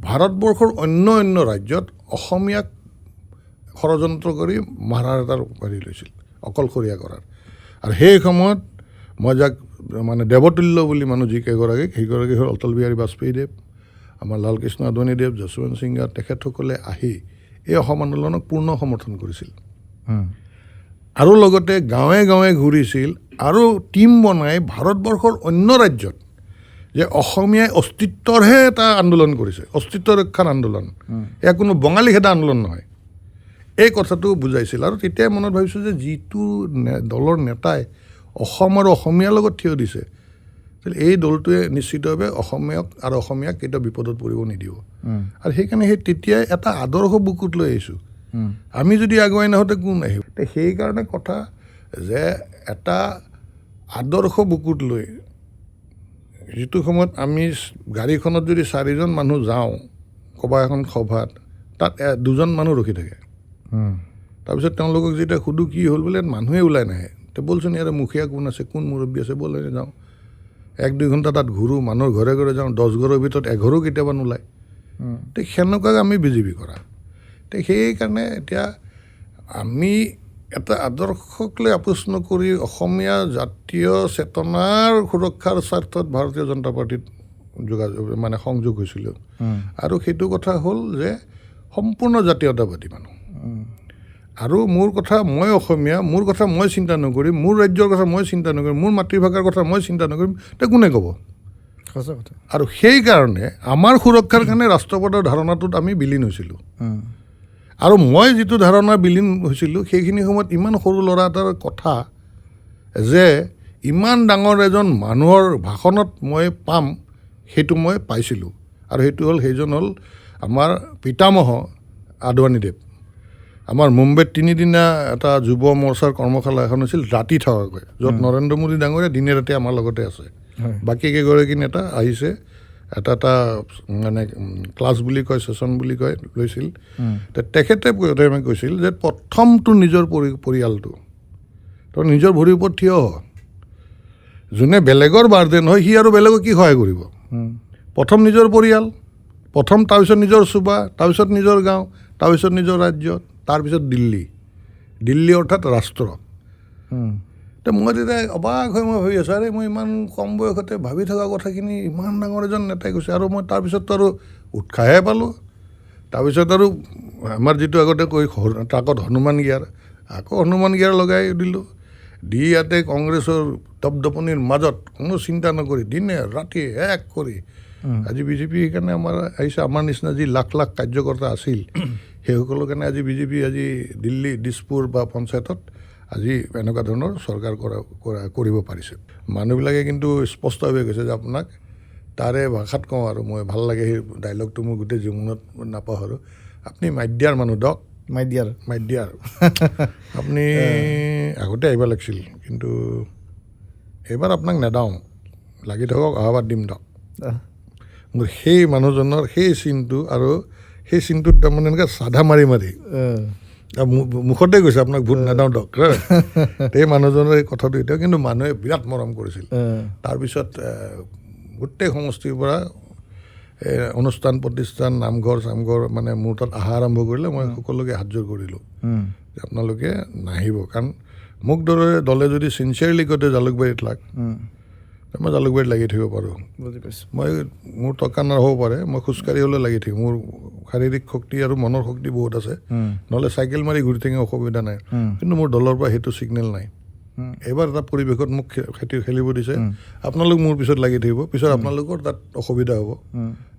ভাৰতবৰ্ষৰ অন্য অন্য ৰাজ্যত অসমীয়াক ষড়যন্ত্ৰ কৰি মাৰাৰ এটাৰ হেৰি লৈছিল, অকলশৰীয়া কৰাৰ। আৰু সেই সময়ত মই যাক মানে দেৱতুল্য বুলি মানুহ যিকেইগৰাকীক, সেইগৰাকী হ'ল অটল বিহাৰী বাজপেয়ীদেৱ, আমাৰ লালকৃষ্ণ আদৱানীদেৱ, যশৱন্ত সিংহা, তেখেতসকলে আহি এই অসম আন্দোলনক পূৰ্ণ সমৰ্থন কৰিছিল। আৰু লগতে গাঁৱে গাঁৱে ঘূৰিছিল আৰু টীম বনাই ভাৰতবৰ্ষৰ অন্য ৰাজ্যত যে অসমীয়াই অস্তিত্বৰহে এটা আন্দোলন কৰিছে, অস্তিত্ব ৰক্ষাৰ আন্দোলন, এয়া কোনো বঙালী খেদা আন্দোলন নহয়, এই কথাটো বুজাইছিল। আৰু তেতিয়াই মনত ভাবিছোঁ যে যিটো দলৰ নেতাই অসম আৰু অসমীয়াৰ লগত থিয় দিছে, এই দলটোৱে নিশ্চিতভাৱে অসমীয়াক আৰু অসমীয়াক কেতিয়াও বিপদত পৰিব নিদিব। আৰু সেইকাৰণে সেই তেতিয়াই এটা আদৰ্শ বুকুত লৈ আহিছোঁ, আমি যদি আগুৱাই নাহোঁতে কোন আহিব? সেইকাৰণে কথা যে এটা আদৰ্শ বুকুত লৈ যিটো সময়ত আমি গাড়ীখনত যদি 4জন মানুহ যাওঁ ক'ৰবাত এখন সভাত, তাত 2জন মানুহ ৰখি থাকে। তাৰপিছত তেওঁলোকক যেতিয়া সোধোঁ কি হ'ল বোলে, মানুহে ওলাই নাহে। তে ব'লচোন ইয়াতে মুখীয়া কোন আছে, কোন মুৰব্বী আছে, ব'ল এনে যাওঁ। 1-2 ঘণ্টা তাত ঘূৰোঁ, মানুহৰ ঘৰে ঘৰে যাওঁ, 10 ঘৰৰ ভিতৰত এঘৰো কেতিয়াবা নোলায়। তে সেনেকুৱাকৈ আমি বিজেপি কৰা। তে সেইকাৰণে এতিয়া আমি এটা আদৰ্শক লৈ আপোচ নকৰি অসমীয়া জাতীয় চেতনাৰ সুৰক্ষাৰ স্বাৰ্থত ভাৰতীয় জনতা পাৰ্টীত যোগাযোগ মানে সংযোগ হৈছিলোঁ। আৰু সেইটো কথা হ'ল যে সম্পূৰ্ণ জাতীয়তাবাদী মানুহ, আৰু মোৰ কথা মই অসমীয়া, মোৰ কথা মই চিন্তা নকৰিম, মোৰ ৰাজ্যৰ কথা মই চিন্তা নকৰিম, মোৰ মাতৃভাষাৰ কথা মই চিন্তা নকৰিম, তে কোনে ক'ব?
সঁচা কথা।
আৰু সেইকাৰণে আমাৰ সুৰক্ষাৰ কাৰণে ৰাষ্ট্ৰপদৰ ধাৰণাটোত আমি বিলীন হৈছিলোঁ। আৰু মই যিটো ধাৰণা বিলীন হৈছিলোঁ সেইখিনি সময়ত ইমান সৰু ল'ৰা এটাৰ কথা যে ইমান ডাঙৰ এজন মানুহৰ ভাষণত মই পাম, সেইটো মই পাইছিলোঁ। আৰু সেইটো হ'ল, সেইজন হ'ল আমাৰ পিতামহ আদৱানীদেৱ। আমাৰ মুম্বাইত 3দিনীয়া এটা যুৱ মৰ্চাৰ কৰ্মশালা এখন হৈছিল ৰাতি থকাকৈ, য'ত নৰেন্দ্ৰ মোদী ডাঙৰীয়া দিনে ৰাতি আমাৰ লগতে আছে, বাকী কেইগৰাকী নেতা আহিছে, এটা এটা মানে ক্লাছ বুলি কয়, ছেশ্যন বুলি কয়, লৈছিল। তেখেতে প্ৰথমে কৈছিল যে প্ৰথমটো নিজৰ পৰিয়ালটো, তই নিজৰ ভৰিৰ ওপৰত থিয় হ, যোনে বেলেগৰ বাৰ্ডেন হয় সি আৰু বেলেগক কি সহায় কৰিব? প্ৰথম নিজৰ পৰিয়াল, প্ৰথম তাৰপিছত নিজৰ চুবা, তাৰপিছত নিজৰ গাঁও, তাৰপিছত নিজৰ ৰাজ্য, তাৰপিছত দিল্লী, দিল্লী অৰ্থাৎ ৰাষ্ট্ৰ। তে মই তেতিয়া অবাক হৈ মই ভাবি আছোঁ, আৰে মই ইমান কম বয়সতে ভাবি থকা কথাখিনি ইমান ডাঙৰ এজন নেতাই কৈছে। আৰু মই তাৰপিছততো আৰু উৎসাহে পালোঁ। তাৰপিছত আৰু আমাৰ যিটো আগতে কৈ ট্ৰাকত হনুমান গিয়াৰ, আকৌ হনুমান গিয়াৰ লগাই দিলোঁ, দি ইয়াতে কংগ্ৰেছৰ দপদপনিৰ মাজত কোনো চিন্তা নকৰি দিনে ৰাতি এক কৰি আজি বিজেপি সেইকাৰণে আমাৰ আহিছে। আমাৰ নিচিনা যি লাখ লাখ কাৰ্যকৰ্তা আছিল সেইসকলৰ কাৰণে আজি বিজেপি আজি দিল্লী, দিছপুৰ বা পঞ্চায়তত আজি এনেকুৱা ধৰণৰ চৰকাৰ কৰা কৰিব পাৰিছে। মানুহবিলাকে কিন্তু স্পষ্টভাৱে কৈছে যে আপোনাক তাৰে ভাষাত কওঁ আৰু মই ভাল লাগে সেই ডাইলগটো, মোৰ গোটেই জীৱনত নাপাহৰোঁ, আপুনি মাইদিয়াৰ মানুহ দক,
মাইদিয়াৰ,
মাইদিয়াৰ, আপুনি আগতে আহিব লাগিছিল, কিন্তু এইবাৰ আপোনাক নেদাওঁ, লাগি থাকক, অহাবাৰ দিম দক। মোৰ সেই মানুহজনৰ সেই চিনটো আৰু সেই চিনটোত তাৰমানে এনেকৈ চাধা মাৰি মাৰি মুখতে কৈছে আপোনাক ভোট নাদাওঁ দক। সেই মানুহজনৰ এই কথাটো এতিয়া কিন্তু মানুহে বিৰাট মৰম কৰিছিল। তাৰপিছত গোটেই সমষ্টিৰ পৰা অনুষ্ঠান প্ৰতিষ্ঠান, নামঘৰ চামঘৰ মানে মোৰ তাত অহা আৰম্ভ কৰিলে। মই সকলোকে হাতযোৰ কৰিলোঁ যে আপোনালোকে নাহিব, কাৰণ মোক দৰে দলে যদি চিনচিয়াৰলি কয় জালুকবাৰীত লাগ, মই জালুকবাৰীত লাগি থাকিব পাৰোঁ।
বুজি পাইছোঁ।
মই মোৰ টকা নহ'ব পাৰে, মই খোজকাঢ়ি হ'লেও লাগি থাকিম। মোৰ শাৰীৰিক শক্তি আৰু মনৰ শক্তি বহুত আছে, নহ'লে চাইকেল মাৰি ঘূৰি থাকিম, অসুবিধা নাই। কিন্তু মোৰ দলৰ পৰা সেইটো ছিগনেল নাই। এইবাৰ এটা পৰিৱেশত মোক খেতি খেলিব দিছে, আপোনালোক মোৰ পিছত লাগি থাকিব, পিছত আপোনালোকৰ তাত অসুবিধা হ'ব।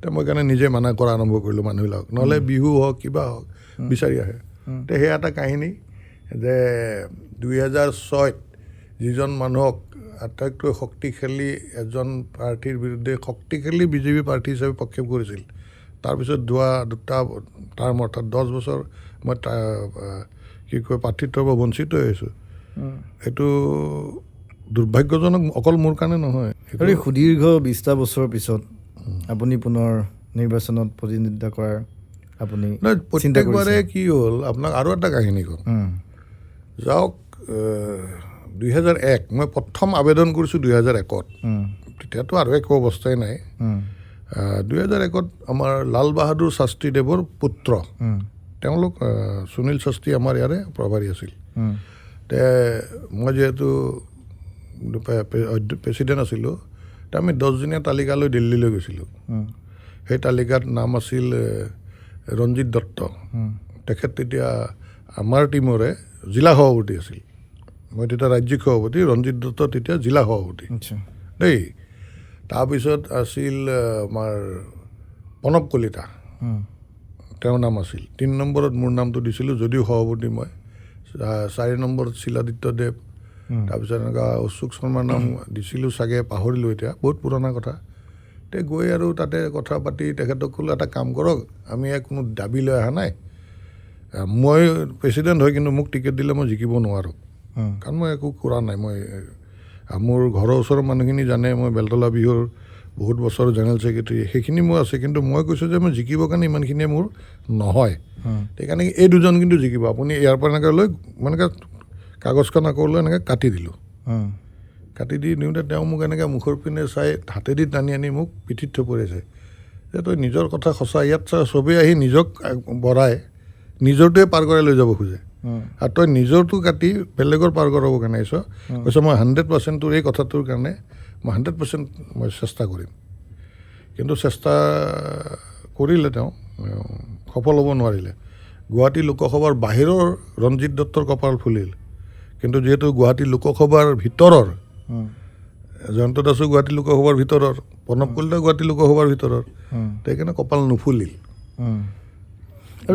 তে মই কাৰণে নিজে মানা কৰা আৰম্ভ কৰিলোঁ মানুহবিলাকক, নহ'লে বিহু হওক কিবা হওক বিচাৰি আহে। তে সেয়া এটা কাহিনী যে 2006ত যিজন মানুহক আটাইতকৈ শক্তিশালী এজন প্ৰাৰ্থীৰ বিৰুদ্ধে শক্তিশালী বিজেপি প্ৰাৰ্থী হিচাপে প্ৰক্ষেপ কৰিছিল, তাৰপিছত যোৱা দুটা টাৰ্ম অৰ্থাৎ 10 বছৰ মই কি কয় প্ৰাৰ্থিত্বৰ পৰা বঞ্চিত হৈ আছোঁ। এইটো দুৰ্ভাগ্যজনক, অকল মোৰ কাৰণে নহয়।
আৰু এই সুদীৰ্ঘ 20টা বছৰৰ পিছত আপুনি পুনৰ নিৰ্বাচনত প্ৰতিদ্বন্দ্বিতা কৰাৰ আপুনি
নহয়, প্ৰত্যেকবাৰে কি হ'ল, আপোনাক আৰু এটা কাহিনী কওঁ। যাওক 2001 মই প্ৰথম আবেদন কৰিছোঁ 2001ত, তেতিয়াতো আৰু একো অৱস্থাই নাই। 2001ত আমাৰ লাল বাহাদুৰ শাস্ত্ৰীদেৱৰ পুত্ৰ, তেওঁলোক সুনীল শাস্ত্ৰী আমাৰ ইয়াৰে প্ৰভাৰী আছিল। তে মই যিহেতু প্ৰেচিডেণ্ট আছিলোঁ, তে আমি 10জনীয়া তালিকালৈ দিল্লীলৈ গৈছিলোঁ। সেই তালিকাত নাম আছিল ৰঞ্জিত দত্ত, তেখেত তেতিয়া আমাৰ টীমৰে জিলা সভাপতি আছিল। মই তেতিয়া ৰাজ্যিক সভাপতি, ৰঞ্জিত দত্ত তেতিয়া জিলা সভাপতি দেই। তাৰপিছত আছিল আমাৰ প্ৰণৱ কলিতা, তেওঁৰ নাম আছিল। 3 নম্বৰত মোৰ নামটো দিছিলোঁ, যদিও সভাপতি মই। 4 নম্বৰত শিলাদিত্য দেৱ, তাৰপিছত এনেকুৱা অশোক শৰ্মাৰ নাম দিছিলোঁ চাগে, পাহৰিলোঁ এতিয়া, বহুত পুৰণা কথা। তে গৈ আৰু তাতে কথা পাতি তেখেতক ক'লোঁ, এটা কাম কৰক, আমি ইয়াত কোনো দাবী লৈ অহা নাই, মই প্ৰেচিডেণ্ট হয় কিন্তু মোক টিকেট দিলে মই জিকিব নোৱাৰোঁ, কাৰণ মই একো কৰা নাই। মই মোৰ ঘৰৰ ওচৰৰ মানুহখিনি জানে মই বেলতলা বিহুৰ বহুত বছৰ জেনেৰেল ছেক্ৰেটেৰী, সেইখিনি মোৰ আছে, কিন্তু মই কৈছোঁ যে মই জিকিবৰ কাৰণে ইমানখিনিয়ে মোৰ নহয়, সেইকাৰণে এই দুজন কিন্তু জিকিব। আপুনি ইয়াৰ পৰা এনেকৈ লৈ মানে কাগজখন আকৌ লৈ এনেকৈ কাটি দিলোঁ। কাটি দি দিওঁতে তেওঁ মোক এনেকৈ মুখৰ পিনে চাই হাতেদি টানি আনি মোক পিঠিত থপৰিয়াইছে যে তই নিজৰ কথা সঁচা, ইয়াত চা চবেই আহি নিজক বঢ়াই নিজৰটোৱে পাৰ কৰাই লৈ যাব খোজে, আৰু তই নিজৰটো কাটি বেলেগৰ পাৰ কৰাব কাৰণে আহিছ। কৈছে মই 100% তোৰ এই কথাটোৰ কাৰণে মই 100% মই চেষ্টা কৰিম। কিন্তু চেষ্টা কৰিলে তেওঁ সফল হ'ব নোৱাৰিলে। গুৱাহাটী লোকসভাৰ বাহিৰৰ ৰঞ্জিত দত্তৰ কপাল ফুলিল, কিন্তু যিহেতু গুৱাহাটী লোকসভাৰ ভিতৰৰ জয়ন্ত দাসো গুৱাহাটী লোকসভাৰ ভিতৰৰ, প্ৰণৱ কলিতা গুৱাহাটী লোকসভাৰ ভিতৰৰ, সেইকাৰণে কপাল নুফুলিল,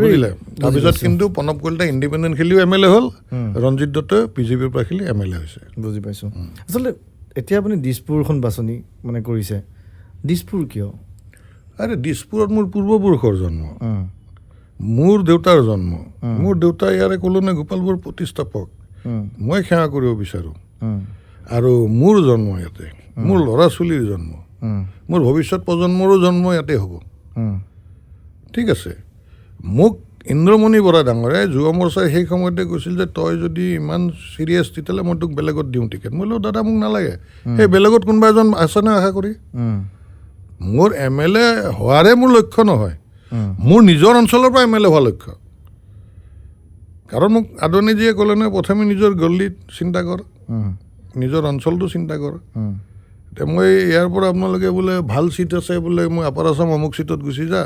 বুজিলে। তাৰপিছত কিন্তু প্ৰণৱ কলিতা ইণ্ডিপেণ্ডেণ্ট খেলিও এম এল এ হ'ল, ৰঞ্জিত দত্তই বিজেপিৰ পৰা খেলি এম এল এ হৈছে।
বুজি পাইছোঁ। আচলতে এতিয়া আপুনি দিছপুৰখন বাছনি মানে কৰিছে, দিছপুৰ কিয়?
আৰে দিছপুৰত মোৰ পূৰ্বপুৰুষৰ জন্ম, মোৰ দেউতাৰ জন্ম। মোৰ দেউতা ইয়াৰে ক'লো নে গোপালপুৰ প্ৰতিষ্ঠাপক, মই সেৱা কৰিব বিচাৰোঁ। আৰু মোৰ জন্ম ইয়াতে, মোৰ ল'ৰা ছোৱালীৰ জন্ম, মোৰ ভৱিষ্যত প্ৰজন্মৰো জন্ম ইয়াতে হ'ব। ঠিক আছে। মোক ইন্দ্ৰমণি বৰা ডাঙৰীয়াই যুৱ মৰ্চাই সেই সময়তে কৈছিল যে তই যদি ইমান চিৰিয়াছ তেতিয়াহ'লে মই তোক বেলেগত দিওঁ টিকেট। মই বোলো দাদা মোক নালাগে, সেই বেলেগত কোনোবা এজন আছেনে আশা কৰি। মোৰ এম এল এ হোৱাৰে মোৰ লক্ষ্য নহয়, মোৰ নিজৰ অঞ্চলৰ পৰা এম এল এ হোৱা লক্ষ্য। কাৰণ মোক আদৰণীজীয়ে ক'লে নহয়, প্ৰথমে নিজৰ গল্লিত চিন্তা কৰ, নিজৰ অঞ্চলটো চিন্তা কৰ। এতিয়া মই ইয়াৰ পৰা আপোনালোকে বোলে ভাল চিট আছে বোলে, মই আপাৰ আছাম অমুক চিটত গুচি যা,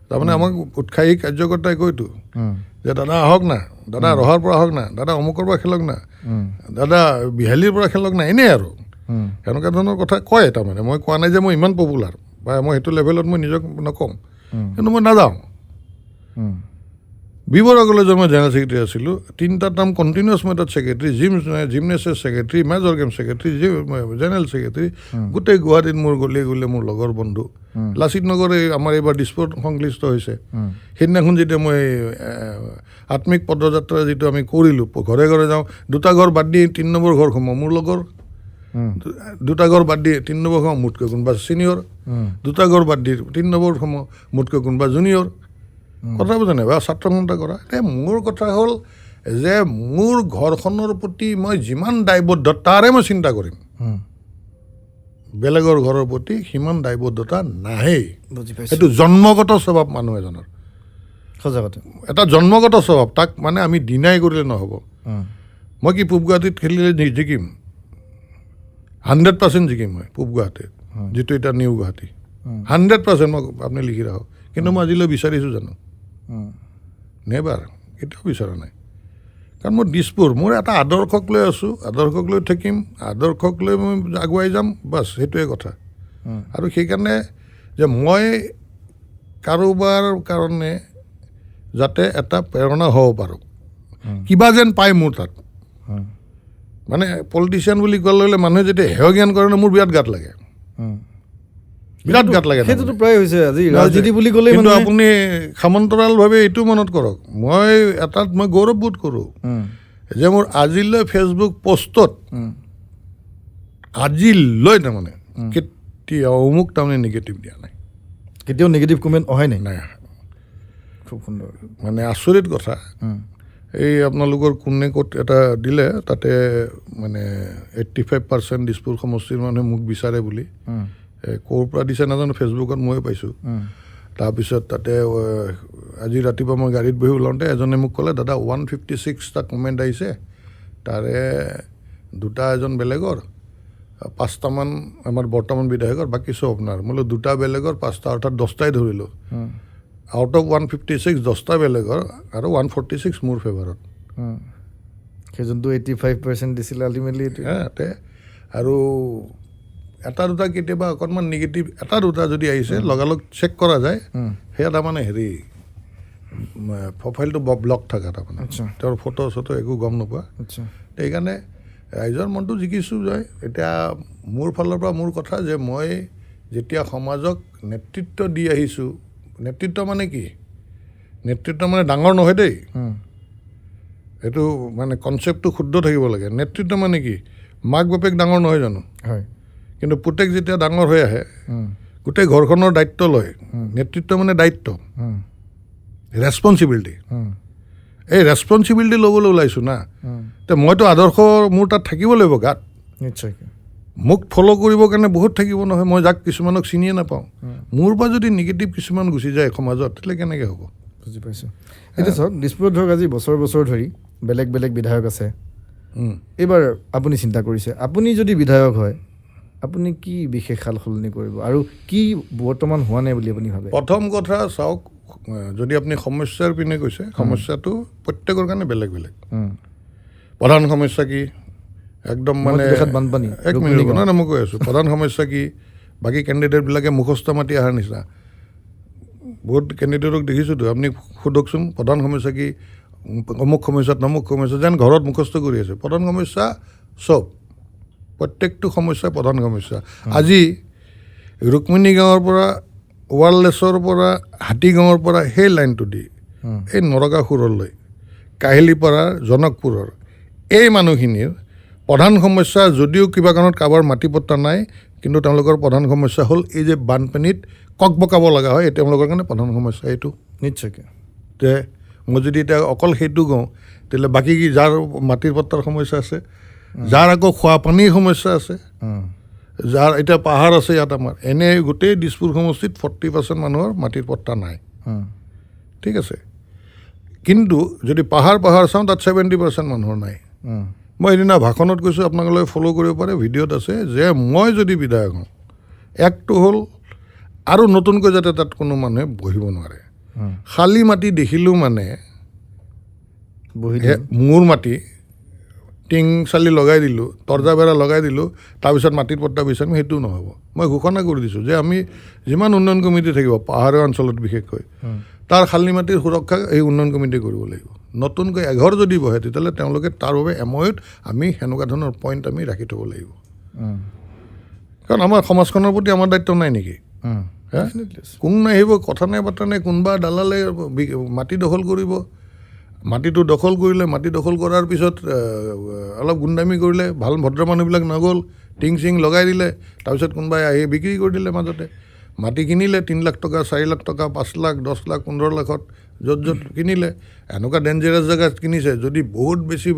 তাৰমানে আমাক উৎসাহী কাৰ্যকৰ্তাই কয়তো যে দাদা আহক না, দাদা ৰহাৰ পৰা আহক না, দাদা অমুকৰ পৰা খেলক না, দাদা বিহালীৰ পৰা খেলক না, এনেই আৰু সেনেকুৱা ধৰণৰ কথা কয়। তাৰমানে মই কোৱা নাই যে মই ইমান পপুলাৰ বা মই সেইটো লেভেলত মই নিজক নকওঁ, কিন্তু মই নাযাওঁ। বি বৰুৱা কলেজৰ মই জেনেৰেল ছেক্ৰেটেৰী আছিলোঁ, 3টা টাৰ্ম কণ্টিনিউৱাছ মই তাত secretary, জিমনেছৰ secretary, major game secretary, general secretary, গোটেই গুৱাহাটীত মোৰ গলিয়ে গলিয়ে মোৰ লগৰ বন্ধু। লাচিত নগৰ এই আমাৰ এইবাৰ দিছপুৰত সংশ্লিষ্ট হৈছে। সেইদিনাখন যেতিয়া মই আত্মিক পদযাত্ৰা যিটো আমি কৰিলোঁ, ঘৰে ঘৰে যাওঁ, 2টা ঘৰ বাদ দি 3 নম্বৰ ঘৰ সোমাওঁ, মোৰ লগৰ। দুটা ঘৰ বাদ দি 3 নম্বৰ সময় মোতকৈ কোনোবা ছিনিয়ৰ, দুটা ঘৰ বাদ দি 3 নম্বৰ সময় মোতকৈ কোনোবা জুনিয়ৰ। কথা বুজা নাই বা ছাত্ৰ সন্থা কৰা। এতিয়া মোৰ কথা হ'ল যে মোৰ ঘৰখনৰ প্ৰতি মই যিমান দায়বদ্ধ তাৰে মই চিন্তা কৰিম, বেলেগৰ ঘৰৰ প্ৰতি সিমান দায়বদ্ধতা নাহেই।
বুজি পাইছোঁ।
সেইটো জন্মগত স্বভাৱ মানুহ এজনৰ,
সঁচা কথা,
এটা জন্মগত স্বভাৱ, তাক মানে আমি ডিনাই কৰিলে নহ'ব। মই কি পূব গুৱাহাটীত খেলিলে জিকিম? 100% জিকিম মই পূব গুৱাহাটীত, যিটো এতিয়া নিউ গুৱাহাটী, 100% মই আপুনি লিখি ৰাখক। কিন্তু মই আজিলৈ বিচাৰিছোঁ জানো? নেবাৰ, কেতিয়াও বিচৰা নাই। কাৰণ মই দিছপুৰ, মোৰ এটা আদৰ্শক লৈ আছোঁ, আদৰ্শক লৈ থাকিম, আদৰ্শক লৈ মই আগুৱাই যাম, বাছ সেইটোৱে কথা। আৰু সেইকাৰণে যে মই কাৰোবাৰ কাৰণে যাতে এটা প্ৰেৰণা হ'ব পাৰোঁ, কিবা যেন পায় মোৰ তাত। মানে পলিটিচিয়ান বুলি কোৱাৰ লগে লগে মানুহে যেতিয়া হেয় জ্ঞান কৰে ন, মোৰ বিৰাট গাত লাগে, বিৰাট গাত লাগে।
সেইটোতো প্ৰায় হৈছে আজি ৰাজনীতি বুলি ক'লেই।
কিন্তু আপুনি সামন্তৰালভাৱে এইটো মনত কৰক, মই এটাত মই গৌৰৱবোধ কৰোঁ যে মোৰ আজিলৈ ফেচবুক পষ্টত আজিলৈ তাৰমানে কেতিয়াও মোক তাৰমানে নিগেটিভ দিয়া নাই,
কেতিয়াও নিগেটিভ কমেণ্ট অহাই নাই।
নাই,
খুব সুন্দৰ,
মানে আচৰিত কথা। এই আপোনালোকৰ কোনে ক'ত এটা দিলে, তাতে মানে 85% দিছপুৰ সমষ্টিৰ মানুহে মোক বিচাৰে বুলি, ক'ৰ পৰা দিছে নাজানো, ফেচবুকত ময়ো পাইছোঁ। তাৰপিছত তাতে আজি ৰাতিপুৱা মই গাড়ীত বহি ওলাওঁতে এজনে মোক ক'লে, দাদা 156টা কমেণ্ট আহিছে, তাৰে দুটা এজন বেলেগৰ, 5টামান আমাৰ বৰ্তমান বিধায়কৰ, বাকী চব আপোনাৰ। মই বোলো দুটা বেলেগৰ 5টা, অৰ্থাৎ 10টাই ধৰিলোঁ। আউট অফ 156 10টা বেলেগৰ আৰু 146 মোৰ ফেভাৰত।
সেই যোনটো 85% দিছিলে আল্টিমেটলি।
তে আৰু এটা দুটা কেতিয়াবা অকণমান নিগেটিভ এটা দুটা যদি আহিছে, লগালগ চেক কৰা যায়, সেয়া তাৰমানে হেৰি প্ৰফাইলটো ব্লক থকা তাৰমানে, তেওঁৰ ফটো চটো একো গম নোপোৱা। সেইকাৰণে ৰাইজৰ মনটো জিকিছোঁ যায়। এতিয়া মোৰ ফালৰ পৰা মোৰ কথা যে মই যেতিয়া সমাজক নেতৃত্ব দি আহিছোঁ, নেতৃত্ব মানে কি? নেতৃত্ব মানে ডাঙৰ নহয় দেই, সেইটো মানে কনচেপ্টটো শুদ্ধ থাকিব লাগে। নেতৃত্ব মানে কি? মাক বাপেক ডাঙৰ নহয় জানো?
হয়।
কিন্তু পুতেক যেতিয়া ডাঙৰ হৈ আহে, গোটেই ঘৰখনৰ দায়িত্ব লয়। নেতৃত্ব মানে দায়িত্ব, ৰেচপনচিবিলিটি। এই ৰেচপনচিবিলিটি ল'বলৈ ওলাইছোঁ না, তে মইতো আদৰ্শ মোৰ তাত থাকিব লাগিব গাত।
নিশ্চয়কৈ
মোক ফ'ল' কৰিবৰ কাৰণে বহুত থাকিব নহয়, মই যাক কিছুমানক চিনিয়ে নাপাওঁ। মোৰ পৰা যদি নিগেটিভ কিছুমান গুচি যায় সমাজত, তেতিয়াহ'লে কেনেকৈ হ'ব?
বুজি পাইছোঁ। এতিয়া চাওক, দিছপুৰত ধৰক আজি বছৰ বছৰ ধৰি বেলেগ বেলেগ বিধায়ক আছে। এইবাৰ আপুনি চিন্তা কৰিছে, আপুনি যদি বিধায়ক হয়, আপুনি কি বিশেষ সাল সলনি কৰিব আৰু কি বৰ্তমান হোৱা নাই বুলি আপুনি ভাবে?
প্ৰথম কথা চাওক, যদি আপুনি সমস্যাৰ পিনে গৈছে, সমস্যাটো প্ৰত্যেকৰ কাৰণে বেলেগ বেলেগ। প্ৰধান সমস্যা কি? একদম মানে
বানপানী।
এক মিনিট, নহয় মই কৈ আছোঁ, প্ৰধান সমস্যা কি? বাকী কেণ্ডিডেটবিলাকে মুখস্থ মাতি অহাৰ নিচিনা। বহুত কেণ্ডিডেটক দেখিছোঁতো, আপুনি সোধকচোন প্ৰধান সমস্যা কি, অমুক সমস্যা তমুক সমস্যা, যেন ঘৰত মুখস্থ কৰি আছে। প্ৰধান সমস্যা চব, প্ৰত্যেকটো সমস্যা প্ৰধান সমস্যা। আজি ৰুক্মিণী গাঁৱৰ পৰা ৱাৰলেছৰ পৰা হাতীগাঁৱৰ পৰা সেই লাইনটো দি এই নৰকাসুৰলৈ, কাহিলীপাৰাৰ জনকপুৰৰ এই মানুহখিনিৰ প্ৰধান সমস্যা, যদিও কিবা কাৰণত কাৰোবাৰ মাটি পট্টা নাই, কিন্তু তেওঁলোকৰ প্ৰধান সমস্যা হ'ল এই যে বানপানীত ককবকাব লগা হয়, এই তেওঁলোকৰ কাৰণে প্ৰধান সমস্যা এইটো।
নিশ্চয়কৈ।
তে মই যদি এতিয়া অকল সেইটো কওঁ, তেতিয়াহ'লে বাকী কি যাৰ মাটিৰ পট্টাৰ সমস্যা আছে, যাৰ আকৌ খোৱা পানীৰ সমস্যা আছে, যাৰ এতিয়া পাহাৰ আছে ইয়াত আমাৰ, এনেই গোটেই দিছপুৰ সমষ্টিত 40% মানুহৰ মাটিৰ পট্টা নাই, ঠিক আছে। কিন্তু যদি পাহাৰ পাহাৰ চাওঁ, তাত 70% মানুহৰ নাই। মই সেইদিনা ভাষণত কৈছোঁ, আপোনালোকে ফ'ল' কৰিব পাৰে, ভিডিঅ'ত আছে, যে মই যদি বিধায়ক হওঁ, একটো হ'ল আৰু নতুনকৈ যাতে তাত কোনো মানুহে বহিব নোৱাৰে। খালী মাটি দেখিলোঁ মানে
বহি
মোৰ মাটি টিং চালি লগাই দিলোঁ, তৰ্জা বেৰা লগাই দিলোঁ, তাৰপিছত মাটিৰ পট্টা বিচাৰিম, সেইটোও নহ'ব। মই ঘোষণা কৰি দিছোঁ যে আমি যিমান উন্নয়ন কমিটি থাকিব পাহাৰীয়া অঞ্চলত বিশেষকৈ, তাৰ খালী মাটিৰ সুৰক্ষা এই উন্নয়ন কমিটিয়ে কৰিব লাগিব। নতুনকৈ এঘৰ যদি বহে, তেতিয়াহ'লে তেওঁলোকে তাৰ বাবে এময়ত আমি সেনেকুৱা ধৰণৰ পইণ্ট আমি ৰাখি থ'ব লাগিব। কাৰণ আমাৰ সমাজখনৰ প্ৰতি আমাৰ দায়িত্ব নাই নেকি? কোন নাহিব, কথা নাই বাৰ্তা নাই, কোনোবা দালালে মাটি দখল কৰিব, মাটিটো দখল কৰিলে, মাটি দখল কৰাৰ পিছত অলপ গুণ্ডামি কৰিলে, ভাল ভদ্ৰ মানুহবিলাক নগ'ল, টিং চিং লগাই দিলে, তাৰপিছত কোনোবাই আহি বিক্ৰী কৰি দিলে। মাজতে মাটি কিনিলে 3 লাখ টকা, 4 লাখ টকা, 5 লাখ, 10 লাখ, 15 লাখত য'ত য'ত কিনিলে। এনেকুৱা ডেঞ্জাৰাছ জেগাত কিনিছে, যদি বহুত বেছি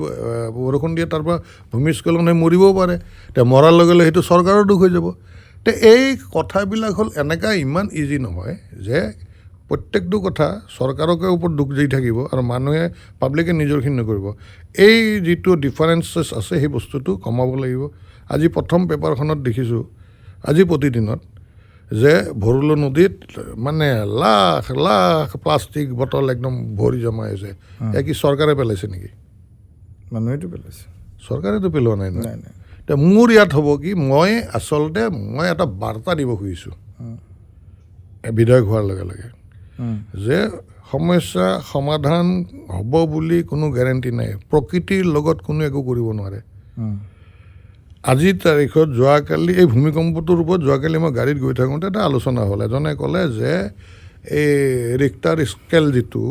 বৰষুণ দিয়ে তাৰ পৰা ভূমিস্খলন হৈ মৰিবও পাৰে। এতিয়া মৰাৰ লগে লগে সেইটো চৰকাৰৰ দুখ হৈ যাব। তে এই কথাবিলাক হ'ল এনেকুৱা ইমান ইজি নহয় যে প্ৰত্যেকটো কথা চৰকাৰকে ওপৰত দুখ দি থাকিব আৰু মানুহে পাব্লিকে নিজৰখিনি নকৰিব। এই যিটো ডিফাৰেঞ্চেছ আছে সেই বস্তুটো কমাব লাগিব। আজি প্ৰথম পেপাৰখনত দেখিছোঁ, আজি প্ৰতিদিনত, যে ভৰলু নদীত মানে লাখ লাখ প্লাষ্টিক বটল একদম ভৰি জমা হৈছে। এয়া কি চৰকাৰে পেলাইছে নেকি?
মানুহেতো পেলাইছে।
চৰকাৰেতো পেলোৱা নাই নহয়।
নাই নাই।
এতিয়া মোৰ ইয়াত হ'ব কি, মই আচলতে মই এটা বাৰ্তা দিব খুজিছোঁ বিধায়ক হোৱাৰ লগে লগে যে সমস্যা সমাধান হ'ব বুলি কোনো গেৰেণ্টি নাই। প্ৰকৃতিৰ লগত কোনো একো কৰিব নোৱাৰে। আজিৰ তাৰিখত যোৱাকালি এই ভূমিকম্পটোৰ ওপৰত যোৱাকালি মই গাড়ীত গৈ থাকোঁতে এটা আলোচনা হ'ল। এজনে ক'লে যে এই ৰিক্টাৰ স্কেল যিটো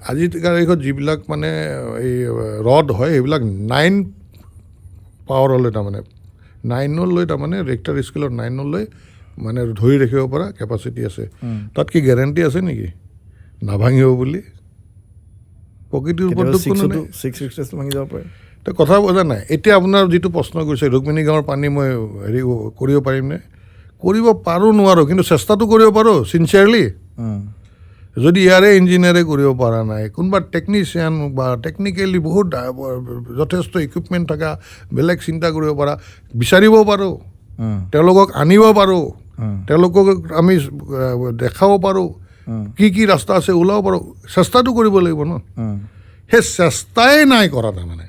আজিৰ তাৰিখত যিবিলাক মানে এই ৰড হয় সেইবিলাক 9 পাৱাৰলৈ, তাৰমানে 9লৈ, তাৰমানে ৰিক্টাৰ স্কেলত 9লৈ মানে ধৰি ৰাখিব পৰা কেপাচিটি আছে। তাত কি গেৰেণ্টি আছে নেকি নাভাঙিব বুলি? প্ৰকৃতিৰ ওপৰতো কোনো নাই।
6 ভাঙি যাব পাৰে।
তো কথা বুজা নাই। এতিয়া আপোনাৰ যিটো প্ৰশ্ন কৰিছে, ৰুক্মিণী গাঁৱৰ পানী মই হেৰি কৰিব পাৰিমনে? কৰিব পাৰোঁ নোৱাৰোঁ, কিন্তু চেষ্টাটো কৰিব পাৰোঁ চিনচিয়াৰলি। যদি ইয়াৰে ইঞ্জিনিয়াৰে কৰিব পৰা নাই, কোনোবা টেকনিচিয়ান বা টেকনিকেলি বহুত যথেষ্ট ইকুইপমেণ্ট থকা বেলেগ চিন্তা কৰিব পৰা বিচাৰিব পাৰোঁ, তেওঁলোকক আনিব পাৰোঁ, তেওঁলোকক আমি দেখাব পাৰোঁ, কি কি ৰাস্তা আছে ওলাব পাৰোঁ, চেষ্টাটো কৰিব লাগিব ন। সেই চেষ্টাই নাই কৰা তাৰমানে।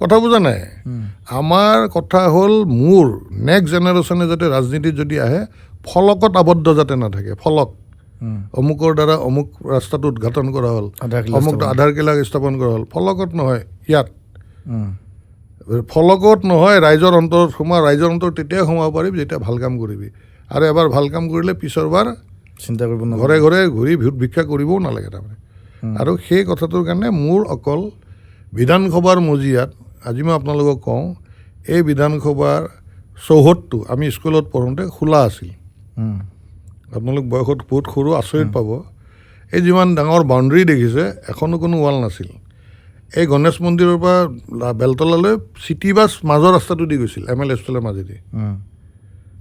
কথা বুজা নাই? আমাৰ কথা হ'ল মোৰ নেক্সট জেনেৰেশ্যনে যাতে ৰাজনীতিত যদি আহে ফলকত আবদ্ধ যাতে নাথাকে। ফলক অমুকৰ দ্বাৰা অমুক ৰাস্তাটো উদঘাটন কৰা হ'ল, অমুক আধাৰশিলা স্থাপন কৰা হ'ল, ফলকত নহয়, ইয়াত ফলকত নহয়, ৰাইজৰ অন্তৰত সোমা। ৰাইজৰ অন্তৰত তেতিয়াই সোমাব পাৰিবি যেতিয়া ভাল কাম কৰিবি। আৰু এবাৰ ভাল কাম কৰিলে পিছৰবাৰ
চিন্তা কৰিব
ঘৰে ঘৰে ঘূৰি ভোট ভিক্ষা কৰিবও নালাগে তাৰমানে। আৰু সেই কথাটোৰ কাৰণে মোৰ অকল বিধানসভাৰ মজিয়াত আজি মই আপোনালোকক কওঁ, এই বিধানসভাৰ চৌহদটো আমি স্কুলত পঢ়োঁতে খোলা আছিল। আপোনালোক বয়সত বহুত সৰু, আচৰিত পাব। এই যিমান ডাঙৰ বাউণ্ডেৰী দেখিছে, এখনো কোনো ৱাল নাছিল। এই গণেশ মন্দিৰৰ পৰা বেলতলালৈ চিটি বাছ মাজৰ ৰাস্তাটো দি গৈছিল, এম এল হোষ্টেলৰ মাজেদি।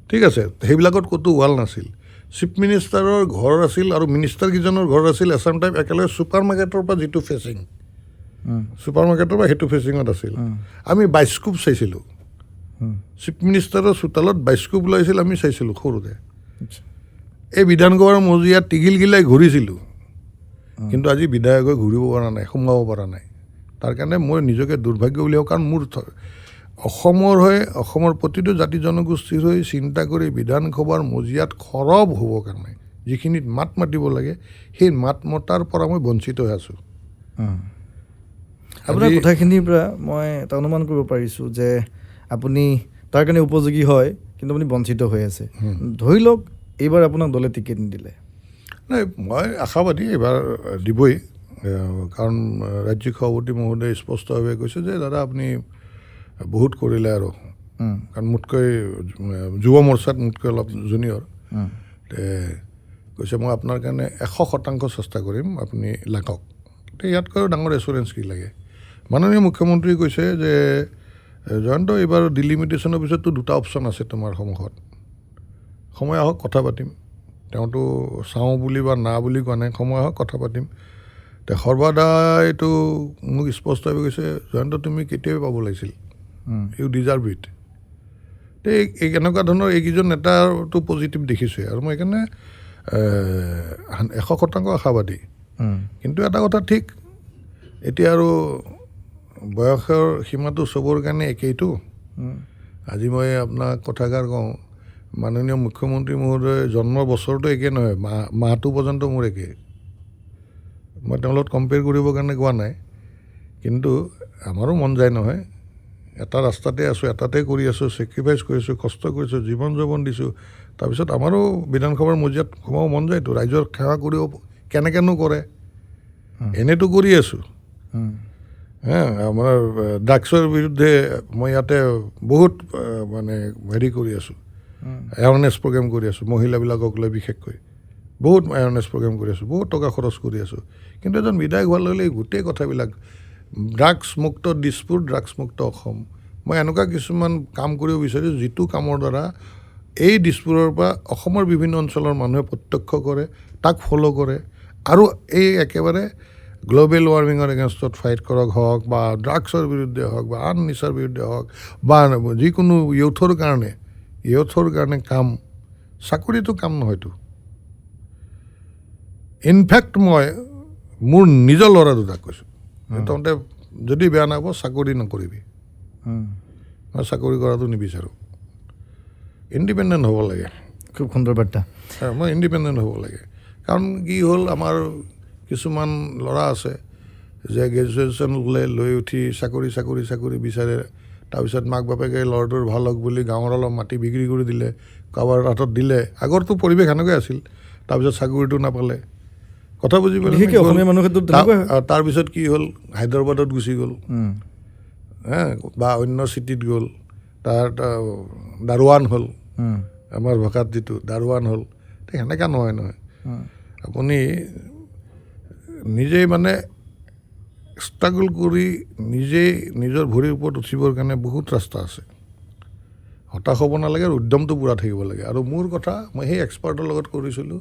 ঠিক আছে, সেইবিলাকত ক'তো ৱাল নাছিল। চিফ মিনিষ্টাৰৰ ঘৰ আছিল আৰু মিনিষ্টাৰকেইজনৰ ঘৰ আছিল এছাম টাইপ একেলগে ছুপাৰ মাৰ্কেটৰ পৰা যিটো ফেচিং, ছুপাৰ মাৰ্কেটৰ পৰা সেইটো ফেচিঙত আছিল। আমি বাইস্কোপ চাইছিলোঁ, চিফ মিনিষ্টাৰৰ চোতালত বাইস্কোপ ওলাইছিল, আমি চাইছিলোঁ সৰুতে। এই বিধানসভাৰ মজিয়াত টিঘিলঘিলাই ঘূৰিছিলোঁ, কিন্তু আজি বিধায়ক হৈ ঘূৰিব পৰা নাই, সোমাব পৰা নাই। তাৰ কাৰণে মই নিজকে দুৰ্ভাগ্য বুলি ভাবোঁ। কাৰণ মোৰ অসমৰ হৈ, অসমৰ প্ৰতিটো জাতি জনগোষ্ঠীৰ হৈ চিন্তা কৰি বিধানসভাৰ মজিয়াত সৰব হ'বৰ কাৰণে যিখিনিত মাত মাতিব লাগে, সেই মাত মতাৰ পৰা মই বঞ্চিত হৈ আছোঁ।
আপোনাৰ কথাখিনিৰ পৰা মই এটা অনুমান কৰিব পাৰিছোঁ যে আপুনি তাৰ কাৰণে উপযোগী হয়, কিন্তু আপুনি বঞ্চিত হৈ আছে। ধৰি লওক এইবাৰ আপোনাক দলে টিকেট নিদিলে।
নাই, মই আশাবাদী এইবাৰ দিবই। কাৰণ ৰাজ্যিক সভাপতি মহোদয়ে স্পষ্টভাৱে কৈছে যে দাদা আপুনি বহুত কৰিলে আৰু, কাৰণ মোতকৈ যুৱ মৰ্চাত মোতকৈ অলপ জুনিয়ৰ, কৈছে মই আপোনাৰ কাৰণে 100% চেষ্টা কৰিম, আপুনি লাগক। ইয়াতকৈ ডাঙৰ এচুৰেঞ্চ কি লাগে? মাননীয় মুখ্যমন্ত্ৰীয়ে কৈছে যে জয়ন্ত, এইবাৰ ডিলিমিটেশ্যনৰ পিছততো দুটা অপশ্যন আছে তোমাৰ সন্মুখত, সময় আহক কথা পাতিম। তেওঁতো চাওঁ বুলি বা না বুলি কোৱা নাই, সময় আহক কথা পাতিম। তে সৰ্বাদাইতো মোক স্পষ্টভাৱে কৈছে, জয়ন্ত তুমি কেতিয়াই পাব লাগিছিল, ইউ ডিজাৰ্ভ it. তে এই এনেকুৱা ধৰণৰ এইকেইজন নেতাৰতো পজিটিভ দেখিছোঁৱে আৰু মই সেইকাৰণে 100% আশাবাদী। কিন্তু এটা কথা ঠিক, এতিয়া আৰু বয়সৰ সীমাটো চবৰ কাৰণে একেইতো। আজি মই আপোনাক কথাষাৰ কওঁ, মাননীয় মুখ্যমন্ত্ৰী মহোদয় জন্মৰ বছৰটো একে নহয়, মাহটো পৰ্যন্ত মোৰ একে। মই তেওঁৰ লগত কম্পেয়াৰ কৰিবৰ কাৰণে কোৱা নাই, কিন্তু আমাৰো মন যায় নহয়, এটা ৰাস্তাতে আছোঁ, এটাতে কৰি আছোঁ, ছেক্ৰিফাইচ কৰিছোঁ, কষ্ট কৰিছোঁ, জীৱন যৌৱন দিছোঁ, তাৰপিছত আমাৰো বিধানসভাৰ মজিয়াত সোমাব মন যায়তো, ৰাইজৰ সেৱা কৰিব কেনেকৈনো কৰে, এনেইতো কৰি আছোঁ। হে আমাৰ ড্ৰাগছৰ বিৰুদ্ধে মই ইয়াতে বহুত মানে হেৰি কৰি আছোঁ, এৱাৰনেছ প্ৰগ্ৰেম কৰি আছোঁ মহিলাবিলাকক লৈ, বিশেষকৈ বহুত এৱাৰনেছ প্ৰগ্ৰেম কৰি আছোঁ, বহুত টকা খৰচ কৰি আছোঁ। কিন্তু এজন বিধায়ক হোৱাৰ লগে লগে গোটেই কথাবিলাক ড্ৰাগছ মুক্ত দিছপুৰ, ড্ৰাগছ মুক্ত অসম, মই এনেকুৱা কিছুমান কাম কৰিব বিচাৰিছোঁ যিটো কামৰ দ্বাৰা এই দিছপুৰৰ পৰা অসমৰ বিভিন্ন অঞ্চলৰ মানুহে প্ৰত্যক্ষ কৰে, তাক ফ'ল' কৰে আৰু এই একেবাৰে গ্ল'বেল ৱাৰ্মিঙৰ এগেইনষ্টত ফাইট কৰক হওক বা ড্ৰাগছৰ বিৰুদ্ধে হওক বা আন নিচাৰ বিৰুদ্ধে হওক বা যিকোনো ইউথৰ কাৰণে কাম, চাকৰিটো কাম নহয়তো। ইনফেক্ট মই মোৰ নিজৰ ল'ৰা দুটাক কৈছোঁ, তহঁতে যদি বেয়া নাপাৱ চাকৰি নকৰিবি, মই চাকৰি কৰাটো নিবিচাৰোঁ, ইণ্ডিপেণ্ডেণ্ট হ'ব লাগে।
খুব সুন্দৰ বাৰ্তা।
মই ইণ্ডিপেণ্ডেণ্ট হ'ব লাগে। কাৰণ কি হ'ল, আমাৰ কিছুমান ল'ৰা আছে যে গ্ৰেজুৱেশ্যন ল'লে, লৈ উঠি চাকৰি চাকৰি চাকৰি বিচাৰে, তাৰপিছত মাক বাপেকে ল'ৰাটোৰ ভাল হওক বুলি গাঁৱৰ অলপ মাটি বিক্ৰী কৰি দিলে, কাৰোবাৰ হাতত দিলে। আগৰতো পৰিৱেশ সেনেকুৱাই আছিল। তাৰপিছত চাকৰিটো নাপালে, কথা বুজি পালে।
বিশেষকৈ অসমীয়া মানুহৰ ক্ষেত্ৰত তেনেকুৱাই হয়।
তাৰপিছত কি হ'ল, হায়দৰাবাদত গুচি গ'ল, হে বা অন্য চিটিত গ'ল, তাৰ দাৰোৱান হ'ল, আমাৰ ভাষাত যিটো দাৰোৱান হ'ল। সেনেকুৱা নহয় নহয়, আপুনি নিজেই মানে ষ্ট্ৰাগল কৰি নিজেই নিজৰ ভৰিৰ ওপৰত উঠিবৰ কাৰণে বহুত ৰাস্তা আছে। হতাশ হ'ব নালাগে আৰু উদ্যমটো পূৰা থাকিব লাগে। আৰু মোৰ কথা মই সেই এক্সপাৰ্টৰ লগত কৰিছিলোঁ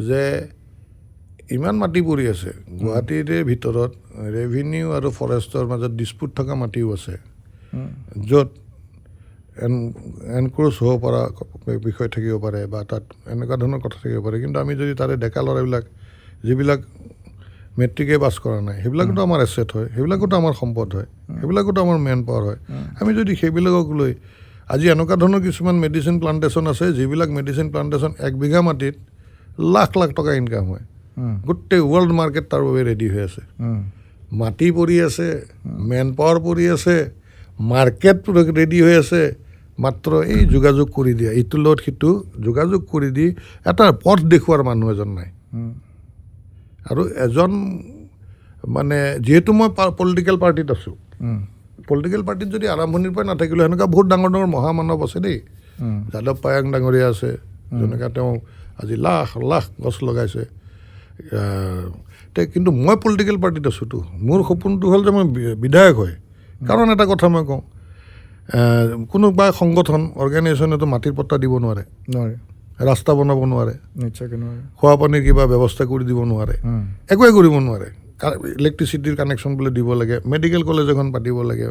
যে ইমান মাটি পৰি আছে গুৱাহাটীৰে ভিতৰত, ৰেভিনিউ আৰু ফৰেষ্টৰ মাজত ডিছপুট থকা মাটিও আছে, য'ত এনক্ৰ'চ হ'ব পৰা বিষয় থাকিব পাৰে বা তাত এনেকুৱা ধৰণৰ কথা থাকিব পাৰে। কিন্তু আমি যদি তাৰে ডেকা ল'ৰাবিলাক যিবিলাক মেট্ৰিকে পাছ কৰা নাই, সেইবিলাকতো আমাৰ এছেট হয়, সেইবিলাকতো আমাৰ সম্পদ হয়, সেইবিলাকতো আমাৰ মেন পাৱাৰ হয়। আমি যদি সেইবিলাকক লৈ আজি এনেকুৱা ধৰণৰ কিছুমান মেডিচিন প্লাণ্টেশ্যন আছে, যিবিলাক মেডিচিন প্লাণ্টেশ্যন 1 বিঘা মাটিত লাখ লাখ টকা ইনকাম হয়, গোটেই ৱৰ্ল্ড মাৰ্কেট তাৰ বাবে ৰেডি হৈ আছে। মাটি পৰি আছে, মেন পাৱাৰ পৰি আছে, মাৰ্কেট ৰেডি হৈ আছে, মাত্ৰ এই যোগাযোগ কৰি দিয়া, ইটোৰ লগত সিটো যোগাযোগ কৰি দি এটা পথ দেখুওৱাৰ মানুহ এজন নাই। আৰু এজন মানে যিহেতু মই পলিটিকেল পাৰ্টিত আছোঁ, পলিটিকেল পাৰ্টিত যদি আৰম্ভণিৰ পৰাই নাথাকিলোঁ, সেনেকুৱা বহুত ডাঙৰ ডাঙৰ মহামানৱ আছে দেই। যাদৱ পায়েং ডাঙৰীয়া আছে, যেনেকুৱা তেওঁ আজি লাখ লাখ গছ লগাইছে। কিন্তু মই পলিটিকেল পাৰ্টিত আছোঁতো, মোৰ সপোনটো হ'ল যে মই বিধায়ক হয়। কাৰণ এটা কথা মই কওঁ, কোনোবা সংগঠন অৰ্গেনাইজেশ্যনেতো মাটিৰ পট্টা দিব নোৱাৰে,
নোৱাৰে,
ৰাস্তা বনাব নোৱাৰে,
নিশ্চয়কৈ নোৱাৰে,
খোৱা পানীৰ কিবা ব্যৱস্থা কৰি দিব নোৱাৰে, একোৱে কৰিব নোৱাৰে। ইলেক্ট্ৰিচিটিৰ কানেকশ্যন বোলে দিব লাগে, মেডিকেল কলেজ এখন পাতিব লাগে,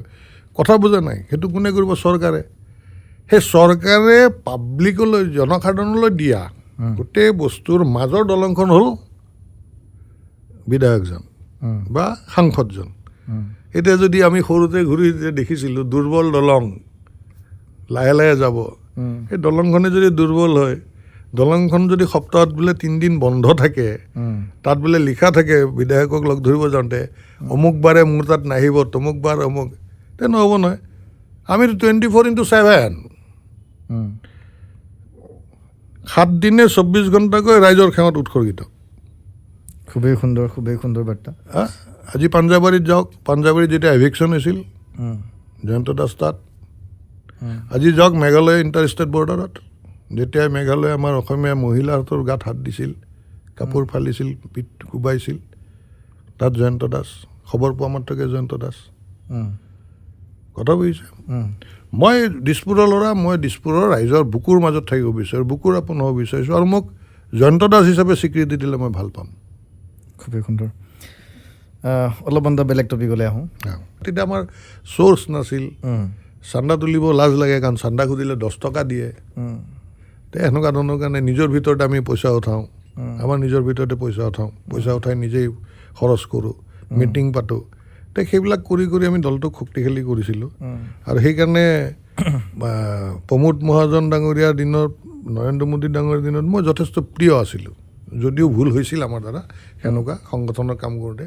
কথা বুজা নাই, সেইটো কোনে কৰিব? চৰকাৰে। সেই চৰকাৰে পাব্লিকলৈ, জনসাধাৰণলৈ দিয়া গোটেই বস্তুৰ মাজৰ দলংখন হ'ল বিধায়কজন বা সাংসদজন। এতিয়া যদি আমি সৰুতে ঘূৰি যে দেখিছিলোঁ দুৰ্বল দলং লাহে লাহে যাব, সেই দলংখনে যদি দুৰ্বল হয়, দলংখন যদি সপ্তাহত বোলে 3 দিন বন্ধ থাকে, তাত বোলে লিখা থাকে বিধায়কক লগ ধৰিব যাওঁতে অমুক বাৰে মোৰ তাত নাহিব, তমুক বাৰ অমুক, তে নহ'ব নহয়। আমিতো 24x7, 7 দিনে 24 ঘণ্টাকৈ ৰাইজৰ সেৱাত উৎসৰ্গিত।
খুবেই সুন্দৰ, খুবেই সুন্দৰ বাৰ্তা।
হা? আজি পাঞ্জাবাৰীত যাওক, পাঞ্জাবাৰীত যেতিয়া এভিকশ্যন হৈছিল, জয়ন্ত দাস তাত। আজি যাওক মেঘালয় ইণ্টাৰ ষ্টেট বৰ্ডাৰত, যেতিয়া মেঘালয় আমাৰ অসমীয়া মহিলাহঁতৰ গাত হাত দিছিল, কাপোৰ ফালিছিল, পিঠ কোবাইছিল, তাত জয়ন্ত দাস। খবৰ পোৱা মাত্ৰকে জয়ন্ত দাস। কথা বুজিছে? মই দিছপুৰৰ ল'ৰা, মই দিছপুৰৰ ৰাইজৰ বুকুৰ মাজত থাকিব বিচাৰোঁ, বুকুৰ আপোন হ'ব বিচাৰিছোঁ আৰু মোক জয়ন্ত দাস হিচাপে স্বীকৃতি দিলে মই ভাল পাম।
খুবেই সুন্দৰ। অলপমান এটা বেলেগ টপিকলৈ আহোঁ।
তেতিয়া আমাৰ চ'ৰ্চ নাছিল, চান্দা তুলিব লাজ লাগে, কাৰণ চান্দা খুজিলে 10 টকা দিয়ে। তে সেনেকুৱা ধৰণৰ কাৰণে নিজৰ ভিতৰতে আমি পইচা উঠাওঁ, আমাৰ নিজৰ ভিতৰতে পইচা উঠাওঁ, পইচা উঠাই নিজেই খৰচ কৰোঁ, মিটিং পাতোঁ। তে সেইবিলাক কৰি কৰি আমি দলটোক শক্তিশালী কৰিছিলোঁ। আৰু সেইকাৰণে প্ৰমোদ মহাজন ডাঙৰীয়াৰ দিনত, নৰেন্দ্ৰ মোদী ডাঙৰীয়াৰ দিনত মই যথেষ্ট প্ৰিয় আছিলোঁ। যদিও ভুল হৈছিল আমাৰ দ্বাৰা সেনেকুৱা সংগঠনৰ কাম কৰোঁতে,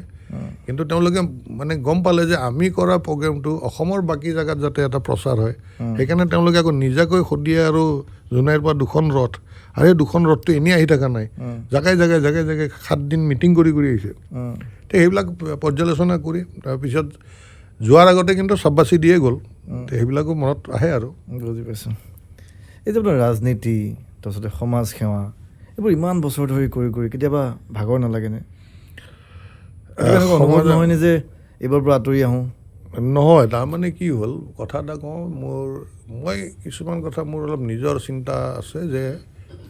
কিন্তু তেওঁলোকে মানে গম পালে যে আমি কৰা প্ৰগ্ৰেমটো অসমৰ বাকী জেগাত যাতে এটা প্ৰচাৰ হয়, সেইকাৰণে তেওঁলোকে আকৌ নিজাকৈ শদিয়া আৰু জোনাইৰ পৰা দুখন ৰথ, আৰু সেই দুখন ৰথটো এনেই আহি থকা নাই, জেগাই জেগাই জেগাই জেগাই 7 দিন মিটিং কৰি কৰি আহিছে। তে সেইবিলাক পৰ্যালোচনা কৰি তাৰপিছত যোৱাৰ আগতে কিন্তু চাব্বাচি দিয়ে গ'ল, সেইবিলাকো মনত আহে আৰু।
বুজি পাইছোঁ। এই যে আপোনাৰ ৰাজনীতি, তাৰপিছতে সমাজ সেৱা, এইবোৰ ইমান বছৰ ধৰি কৰি কৰি কেতিয়াবা ভাগৰ নালাগেনে? নহয়নে যে এইবোৰৰ পৰা আঁতৰি আহোঁ?
নহয়, তাৰমানে কি হ'ল, কথা এটা কওঁ, মই কিছুমান কথা মোৰ অলপ নিজৰ চিন্তা আছে যে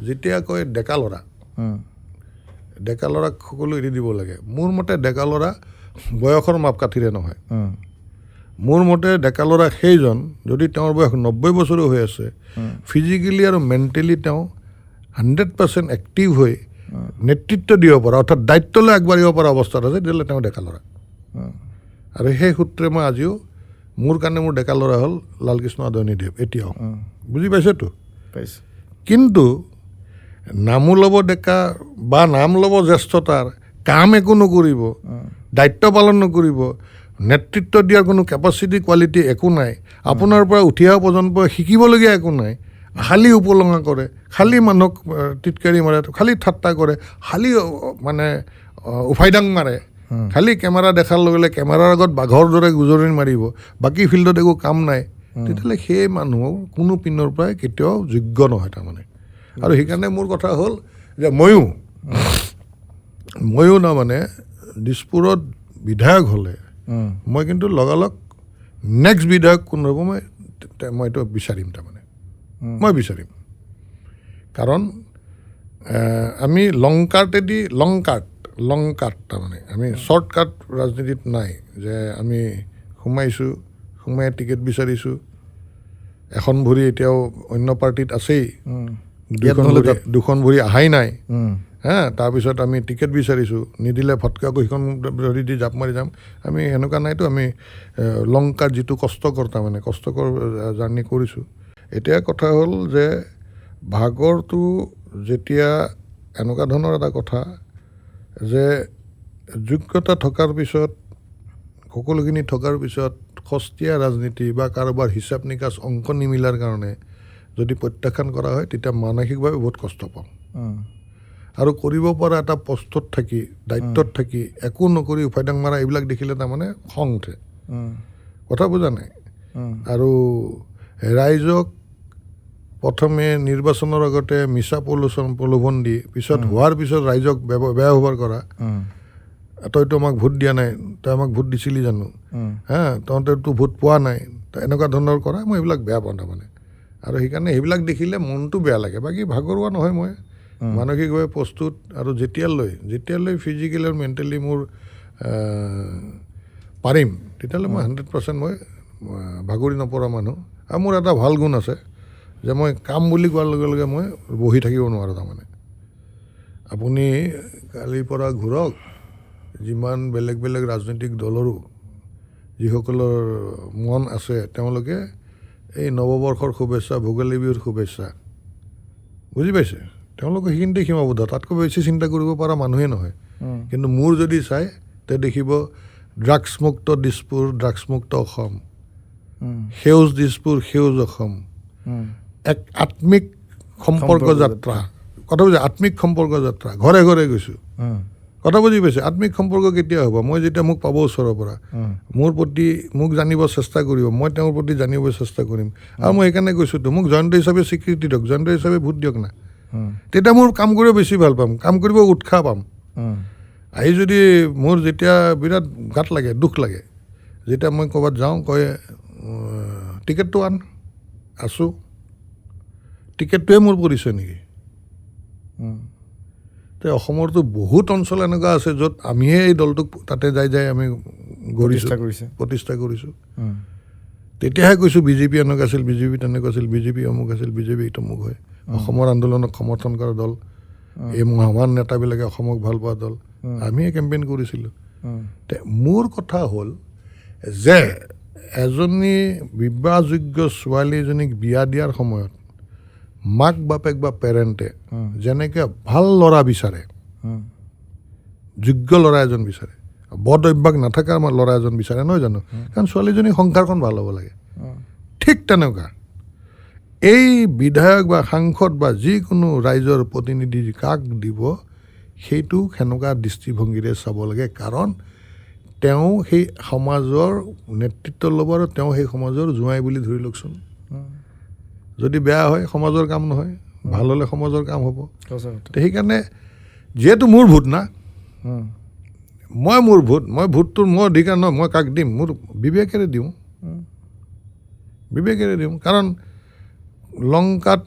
যেতিয়া কয় ডেকা ল'ৰা, ডেকা ল'ৰাক সকলো এৰি দিব লাগে। মোৰ মতে ডেকা ল'ৰা বয়সৰ মাপকাঠিৰে নহয়। মোৰ মতে ডেকা ল'ৰা সেইজন, যদি তেওঁৰ বয়স 90 বছৰো হৈ আছে, ফিজিকেলি আৰু মেণ্টেলি তেওঁ 100% এক্টিভ হৈ নেতৃত্ব দিব পৰা, অৰ্থাৎ দায়িত্বলৈ আগবাঢ়িব পৰা অৱস্থাত আছে, তেতিয়াহ'লে তেওঁ ডেকা ল'ৰা। আৰু সেই সূত্ৰে মই আজিও মোৰ কাৰণে মোৰ ডেকা ল'ৰা হ'ল লালকৃষ্ণ আদৱানীদেৱ এতিয়াও। বুজি পাইছেতো?
পাইছোঁ।
কিন্তু নামো ল'ব ডেকা বা নাম ল'ব জ্যেষ্ঠতাৰ, কাম একো নকৰিব, দায়িত্ব পালন নকৰিব, নেতৃত্ব দিয়াৰ কোনো কেপাচিটি কোৱালিটি একো নাই, আপোনাৰ পৰা উঠি অহা প্ৰজন্মই শিকিবলগীয়া একো নাই, খালী উপলঙা কৰে, খালী মানুহক টিটকাৰি মাৰে, খালী ঠাট্টা কৰে, খালী মানে উফাইদাং মাৰে, খালী কেমেৰা দেখাৰ লগে লগে কেমেৰাৰ আগত বাঘৰ দৰে গুজৰণি মাৰিব, বাকী ফিল্ডত একো কাম নাই, তেতিয়াহ'লে সেই মানুহ কোনো পিনৰ পৰাই কেতিয়াও যোগ্য নহয় তাৰমানে। আৰু সেইকাৰণে মোৰ কথা হ'ল যে ময়ো তাৰমানে দিছপুৰত বিধায়ক হ'লে মই কিন্তু লগালগ নেক্সট বিধায়ক কোন হ'ব মই এইটো বিচাৰিম, তাৰমানে মই বিচাৰিম। কাৰণ আমি লং কাৰ্টেদি লং কাট তাৰমানে আমি শ্বৰ্ট কাট ৰাজনীতিত নাই যে আমি সোমাইছোঁ, সোমাই টিকেট বিচাৰিছোঁ, এখন ভৰি এতিয়াও অন্য পাৰ্টিত আছেই, দুখন ভৰি অহাই নাই, হা, তাৰপিছত আমি টিকেট বিচাৰিছোঁ, নিদিলে ফটকৈ আকৌ সেইখন ভৰি দি জাপ মাৰি যাম, আমি সেনেকুৱা নাইতো। আমি লং কাট যিটো কষ্টকৰ, তাৰমানে কষ্টকৰ জাৰ্ণি কৰিছোঁ। এতিয়া কথা হ'ল যে ভাগৰটো যেতিয়া এনেকুৱা ধৰণৰ এটা কথা যে যোগ্যতা থকাৰ পিছত, সকলোখিনি থকাৰ পিছত সস্তীয়া ৰাজনীতি বা কাৰোবাৰ হিচাপ নিকাচ অংক নিমিলাৰ কাৰণে যদি প্ৰত্যাখ্যান কৰা হয়, তেতিয়া মানসিকভাৱে বহুত কষ্ট পাওঁ। আৰু কৰিব পৰা এটা পষ্টত থাকি, দায়িত্বত থাকি একো নকৰি উফাইদাং মাৰা এইবিলাক দেখিলে তাৰমানে খং উঠে। কথা বুজা নাই? আৰু ৰাইজক প্ৰথমে নিৰ্বাচনৰ আগতে মিছা প্ৰলোভন দি পিছত হোৱাৰ পিছত ৰাইজক বেয়া ব্যৱহাৰ কৰা, তইতো আমাক ভোট দিয়া নাই, তই আমাক ভোট দিছিলি জানো, হা, তহঁতেতো ভোট পোৱা নাই, এনেকুৱা ধৰণৰ কৰা, মই এইবিলাক বেয়া পাওঁ তাৰমানে। আৰু সেইকাৰণে সেইবিলাক দেখিলে মনটো বেয়া লাগে। বাকী ভাগৰুৱা নহয়, মই মানসিকভাৱে প্ৰস্তুত। আৰু যেতিয়ালৈ ফিজিকেলি আৰু মেণ্টেলি মোৰ পাৰিম, তেতিয়াহ'লে মই 100% মই ভাগৰি নপৰা মানুহ। আৰু মোৰ এটা ভাল গুণ আছে যে মই কাম বুলি কোৱাৰ লগে লগে মই বহি থাকিব নোৱাৰোঁ তাৰমানে। আপুনি কালিৰ পৰা ঘূৰক, যিমান বেলেগ বেলেগ ৰাজনৈতিক দলৰো যিসকলৰ মন আছে, তেওঁলোকে এই নৱবৰ্ষৰ শুভেচ্ছা, ভোগালী বিহুৰ শুভেচ্ছা, বুজি পাইছে, তেওঁলোকে সেইখিনিতে সীমাবদ্ধ, তাতকৈ বেছি চিন্তা কৰিব পৰা মানুহেই নহয়। কিন্তু মোৰ যদি চাই তে দেখিব ড্ৰাগছমুক্ত দিছপুৰ, ড্ৰাগছমুক্ত অসম, সেউজ দিছপুৰ, সেউজ অসম, এক আত্মিক সম্পৰ্ক যাত্ৰা। কথা বুজি, আত্মিক সম্পৰ্ক যাত্ৰা, ঘৰে ঘৰে গৈছোঁ। কথা বুজি পাইছে? আত্মিক সম্পৰ্ক কেতিয়া হ'ব? মই যেতিয়া মোক পাব ওচৰৰ পৰা, মোৰ প্ৰতি মোক জানিব চেষ্টা কৰিব, মই তেওঁৰ প্ৰতি জানিব চেষ্টা কৰিম। আৰু মই সেইকাৰণে কৈছোঁতো, মোক জয়ন্ত হিচাপে স্বীকৃতি দিয়ক, জয়ন্ত হিচাপে ভোট দিয়ক না, তেতিয়া মোৰ কাম কৰিব বেছি ভাল পাম, কাম কৰিব উৎসাহ পাম। আহি যদি মোৰ যেতিয়া বিৰাট গাত লাগে, দুখ লাগে, যেতিয়া মই ক'ৰবাত যাওঁ, কয় টিকেটটো আন, আছোঁ, টিকেটটোৱে মোৰ পৰিচয় নেকি? তে অসমৰতো বহুত অঞ্চল এনেকুৱা আছে য'ত আমিহে এই দলটোক তাতে যাই যাই আমি গঢ়িছোঁ, প্ৰতিষ্ঠা কৰিছোঁ। তেতিয়াহে কৈছোঁ বিজেপি এনেকুৱা আছিল, বিজেপি তেনেকুৱা আছিল, বিজেপি অমুক আছিল, বিজেপি তমুক হয়। অসমৰ আন্দোলনক সমৰ্থন কৰা দল, এই মহান নেতাবিলাকে অসমক ভাল পোৱা দল, আমিয়ে কেম্পেইন কৰিছিলোঁ। তে মোৰ কথা হ'ল যে এজনী বিবাহযোগ্য ছোৱালী এজনীক বিয়া দিয়াৰ সময়ত মাক বাপেক বা পেৰেণ্টে যেনেকৈ ভাল ল'ৰা বিচাৰে, যোগ্য ল'ৰা এজন বিচাৰে, বদ অভ্যাস নথকা ল'ৰা এজন বিচাৰে, নহয় জানো? কাৰণ ছোৱালীজনীৰ সংসাৰখন ভাল হ'ব লাগে। ঠিক তেনেকুৱা এই বিধায়ক বা সাংসদ বা যিকোনো ৰাইজৰ প্ৰতিনিধি কাক দিব সেইটো সেনেকুৱা দৃষ্টিভংগীৰে চাব লাগে। কাৰণ তেওঁ সেই সমাজৰ নেতৃত্ব ল'ব আৰু তেওঁ সেই সমাজৰ জোঁৱাই বুলি ধৰি লওকচোন। যদি বেয়া হয় সমাজৰ কাম নহয়, ভাল হ'লে সমাজৰ কাম হ'ব। সেইকাৰণে যিহেতু মোৰ ভোট না, মই মোৰ ভোট, মই ভোটটোৰ মোৰ অধিকাৰ নহয়, মই কাক দিম মোৰ বিবেকেৰে দিওঁ, বিবেকেৰে দিওঁ। কাৰণ লংকাত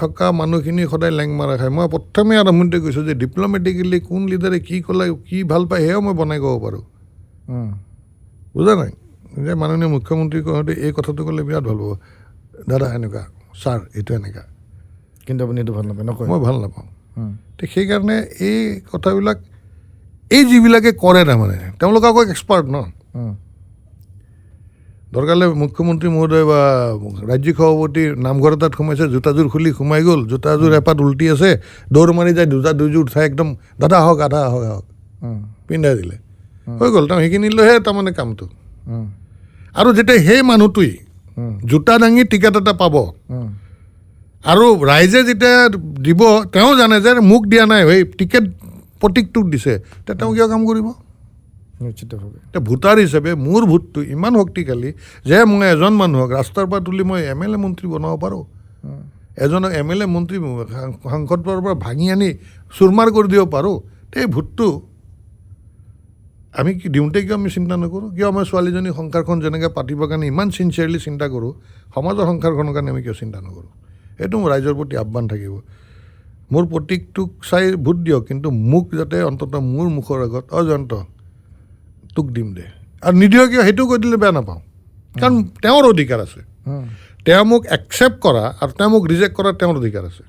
থকা মানুহখিনি সদায় লেং মাৰা খায়। মই প্ৰথমে আৰম্ভণিতে কৈছোঁ যে ডিপ্ল'মেটিকেলি কোন লিডাৰে কি ক'লে কি ভাল পায় সেয়াও মই বনাই ক'ব পাৰোঁ, বুজা নাই? যে মাননীয় মুখ্যমন্ত্ৰী কওঁতে এই কথাটো ক'লে বিৰাট ভাল পাব, দাদা এনেকুৱা, ছাৰ এইটো এনেকুৱা,
কিন্তু আপুনি এইটো ভাল নাপায়, নকয়?
মই ভাল নাপাওঁ। সেইকাৰণে এই কথাবিলাক এই যিবিলাকে কৰে তাৰমানে তেওঁলোক আকৌ এক্সপাৰ্ট ন। দৰকাৰ হ'লে মুখ্যমন্ত্ৰী মহোদয় বা ৰাজ্যিক সভাপতি নামঘৰ এটাত সোমাইছে, জোতাযোৰ খুলি সোমাই গ'ল, জোতাযোৰ এপাত উল্টি আছে, দৌৰ মাৰি যায় দুটা দুযোৰ উঠাই একদম দাদা আহক আধা আহক আহক পিন্ধাই দিলে, হৈ গ'ল। তেওঁ সেইখিনি লৈহে তাৰমানে কামটো। আৰু যেতিয়া সেই মানুহটোৱে জোতা দাঙি টিকেট এটা পাব আৰু ৰাইজে যেতিয়া দিব, তেওঁ জানে যে মোক দিয়া নাই, সেই টিকেট প্ৰতীকটোক দিছে, তেতিয়া তেওঁ কিয় কাম কৰিব?
নিশ্চিতভাৱে।
এতিয়া ভোটাৰ হিচাপে মোৰ ভোটটো ইমান শক্তিশালী যে মই এজন মানুহক ৰাস্তাৰ পৰা তুলি মই এম এল এ মন্ত্ৰী বনাব পাৰোঁ, এজনক এম এল এ মন্ত্ৰী সাংসদৰ পৰা ভাঙি আনি চুৰমাৰ কৰি দিব পাৰোঁ। এই ভোটটো আমি কি দিওঁতে কিয় আমি চিন্তা নকৰোঁ? কিয় আমাৰ ছোৱালীজনী সংসাৰখন যেনেকৈ পাতিবৰ কাৰণে ইমান চিনচিয়াৰলি চিন্তা কৰোঁ, সমাজৰ সংসাৰখনৰ কাৰণে আমি কিয় চিন্তা নকৰোঁ? এইটো মোৰ ৰাইজৰ প্ৰতি আহ্বান থাকিব। মোৰ প্ৰতীকটোক চাই ভোট দিয়ক, কিন্তু মোক যাতে অন্ততঃ মোৰ মুখৰ আগত অজয়ন্ত তোক দিম দে, আৰু নিদিয়ক কিয় সেইটো কৈ দিলে বেয়া নাপাওঁ, কাৰণ তেওঁৰ অধিকাৰ আছে। তেওঁ মোক একচেপ্ট কৰা আৰু তেওঁ মোক ৰিজেক্ট কৰা তেওঁৰ অধিকাৰ আছে।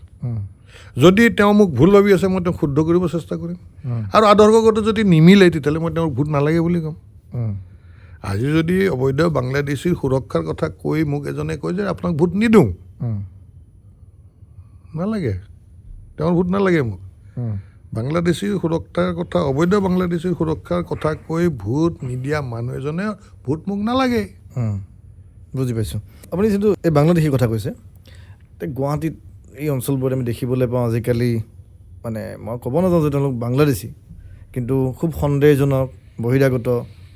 যদি তেওঁ মোক ভুল ভাবি আছে, মই তেওঁক শুদ্ধ কৰিব চেষ্টা কৰিম, আৰু আদৰ্শগত যদি নিমিলে তেতিয়াহ'লে মই তেওঁক ভোট নালাগে বুলি ক'ম। আজি যদি অবৈধ বাংলাদেশীৰ সুৰক্ষাৰ কথা কৈ মোক এজনে কয় যে আপোনাক ভোট নিদিওঁ, নালাগে, তেওঁৰ ভোট নালাগে মোক। বাংলাদেশীৰ সুৰক্ষাৰ কথা, অবৈধ বাংলাদেশীৰ সুৰক্ষাৰ কথা কৈ ভোট নিদিয়া মানুহ এজনে ভোট মোক নালাগে।
বুজি পাইছোঁ। আপুনি যিটো এই বাংলাদেশীৰ কথা কৈছে, গুৱাহাটীত এই অঞ্চলবোৰত আমি দেখিবলৈ পাওঁ আজিকালি, মানে মই ক'ব নাযাওঁ যে তেওঁলোক বাংলাদেশী, কিন্তু খুব সন্দেহজনক বহিৰাগত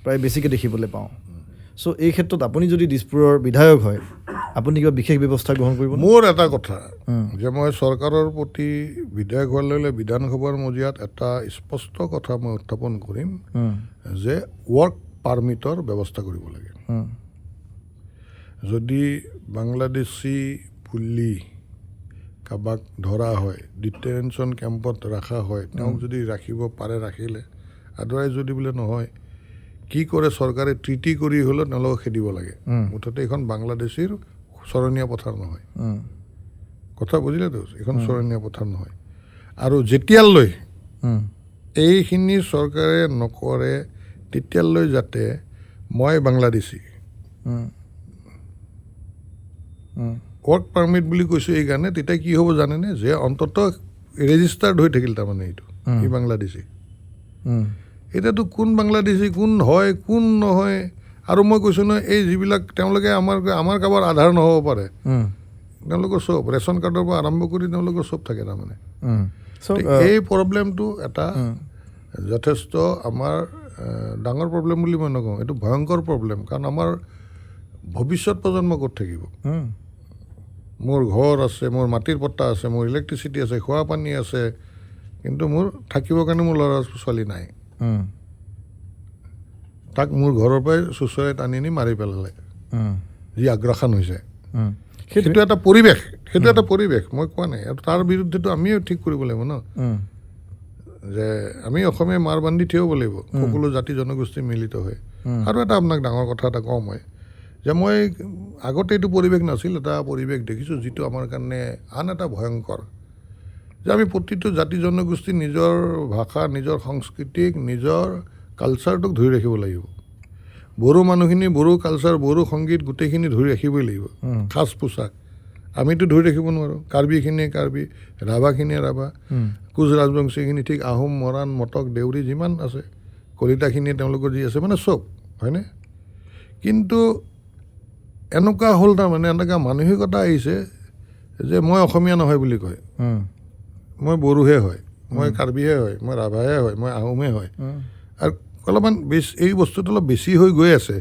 প্ৰায় বেছিকৈ দেখিবলৈ পাওঁ। চ' এই ক্ষেত্ৰত আপুনি যদি দিছপুৰৰ বিধায়ক হয়, আপুনি কিবা বিশেষ ব্যৱস্থা গ্ৰহণ কৰিব?
মোৰ এটা কথা যে মই চৰকাৰৰ প্ৰতি বিধায়ক হোৱাৰ লগে লগে বিধানসভাৰ মজিয়াত এটা স্পষ্ট কথা মই উত্থাপন কৰিম যে ৱৰ্ক পাৰ্মিটৰ ব্যৱস্থা কৰিব লাগে। যদি বাংলাদেশী বুলি কাৰোবাক ধৰা হয়, ডিটেনশ্যন কেম্পত ৰখা হয়, তেওঁক যদি ৰাখিব পাৰে ৰাখিলে, আদাৰৱাইজ যদি বোলে নহয়, কি কৰে চৰকাৰে ট্ৰিটি কৰি হ'লেও তেওঁলোকক খেদিব লাগে। মুঠতে এইখন বাংলাদেশীৰ চৰণীয়া পথাৰ নহয়। কথা বুজিলেতো? এইখন চৰণীয়া পথাৰ নহয়। আৰু যেতিয়ালৈ এইখিনি চৰকাৰে নকৰে তেতিয়ালৈ যাতে মই বাংলাদেশী ৱৰ্ক পাৰ্মিট বুলি কৈছোঁ এইকাৰণে, তেতিয়া কি হ'ব জানেনে, যে অন্ততঃ ৰেজিষ্টাৰ্ড হৈ থাকিল তাৰমানে এইটো ই বাংলাদেশী। এতিয়াতো কোন বাংলাদেশী কোন হয় কোন নহয়, আৰু মই কৈছোঁ নহয় এই যিবিলাক তেওঁলোকে আমাৰ আমাৰ কাৰোবাৰ আধাৰ নহ'ব পাৰে, তেওঁলোকৰ চব ৰেচন কাৰ্ডৰ পৰা আৰম্ভ কৰি তেওঁলোকৰ চব থাকে তাৰমানে। এই প্ৰব্লেমটো এটা যথেষ্ট আমাৰ ডাঙৰ প্ৰব্লেম বুলি মই নকওঁ, এইটো ভয়ংকৰ প্ৰব্লেম। কাৰণ আমাৰ ভৱিষ্যত প্ৰজন্ম ক'ত থাকিব? মোৰ ঘৰ আছে, মোৰ মাটিৰ পট্টা আছে, মোৰ ইলেক্ট্ৰিচিটি আছে, খোৱা পানী আছে, কিন্তু মোৰ থাকিবৰ কাৰণে মোৰ ল'ৰা ছোৱালী নাই। তাক মোৰ ঘৰৰ পৰাই চুঁচৰাই টানি নি মাৰি পেলালে, যি আগ্ৰাসন হৈছে। সেইটো এটা পৰিৱেশ, সেইটো এটা পৰিৱেশ, মই কোৱা নাই। আৰু তাৰ বিৰুদ্ধেতো আমিও ঠিক কৰিব লাগিব ন, যে আমি অসমীয়া মাৰ বান্ধি থিয় হ'ব লাগিব, সকলো জাতি জনগোষ্ঠী মিলিত হৈ। আৰু এটা আপোনাক ডাঙৰ কথা এটা কওঁ মই, যে মই আগতে এইটো পৰিৱেশ নাছিল, এটা পৰিৱেশ দেখিছোঁ যিটো আমাৰ কাৰণে আন এটা ভয়ংকৰ, যে আমি প্ৰতিটো জাতি জনগোষ্ঠী নিজৰ ভাষা, নিজৰ সংস্কৃতিক, নিজৰ কালচাৰটোক ধৰি ৰাখিব লাগিব। বড়ো মানুহখিনি বড়ো কালচাৰ, বড়ো সংগীত গোটেইখিনি ধৰি ৰাখিবই লাগিব, সাজ পোছাক। আমিতো ধৰি ৰাখিব নোৱাৰোঁ। কাৰ্বিখিনিয়ে কাৰ্বি, ৰাভাখিনিয়ে ৰাভা, কোচ ৰাজবংশীখিনি ঠিক, আহোম, মৰাণ, মটক, দেউৰী যিমান আছে, কলিতাখিনিয়ে তেওঁলোকৰ যি আছে, মানে চব, হয়নে? কিন্তু এনেকুৱা হ'ল, তাৰমানে এনেকুৱা মানসিকতা আহিছে যে মই অসমীয়া নহয় বুলি কয়, মই বড়োহে হয়, মই কাৰ্বিহে হয়, মই ৰাভাহে হয়, মই আহোমে হয়। আৰু অলপমান বেছি এই বস্তুটো অলপ বেছি হৈ গৈ আছে।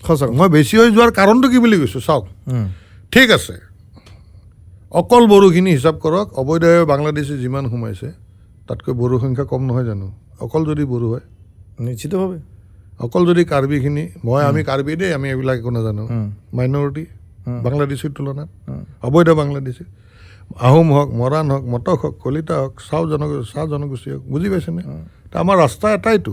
সঁচা।
মই বেছি হৈ যোৱাৰ কাৰণটো কি বুলি কৈছোঁ চাওক। ঠিক আছে, অকল বড়োখিনি হিচাপ কৰক, অবৈধভাৱে বাংলাদেশী যিমান সোমাইছে তাতকৈ বড়ো সংখ্যা কম নহয় জানো? অকল যদি বড়ো হয়,
নিশ্চিতভাৱে।
অকল যদি কাৰ্বিখিনি, আমি কাৰ্বি দেই, আমি এইবিলাক একো নাজানো, মাইনৰিটি বাংলাদেশীৰ তুলনাত, অবৈধ বাংলাদেশী, আহোম হওক, মৰাণ হওক, মটক হওক, কলিতা হওক, চাহ জনগোষ্ঠী হওক, বুজি পাইছেনে? আমাৰ ৰাস্তা এটাইতো,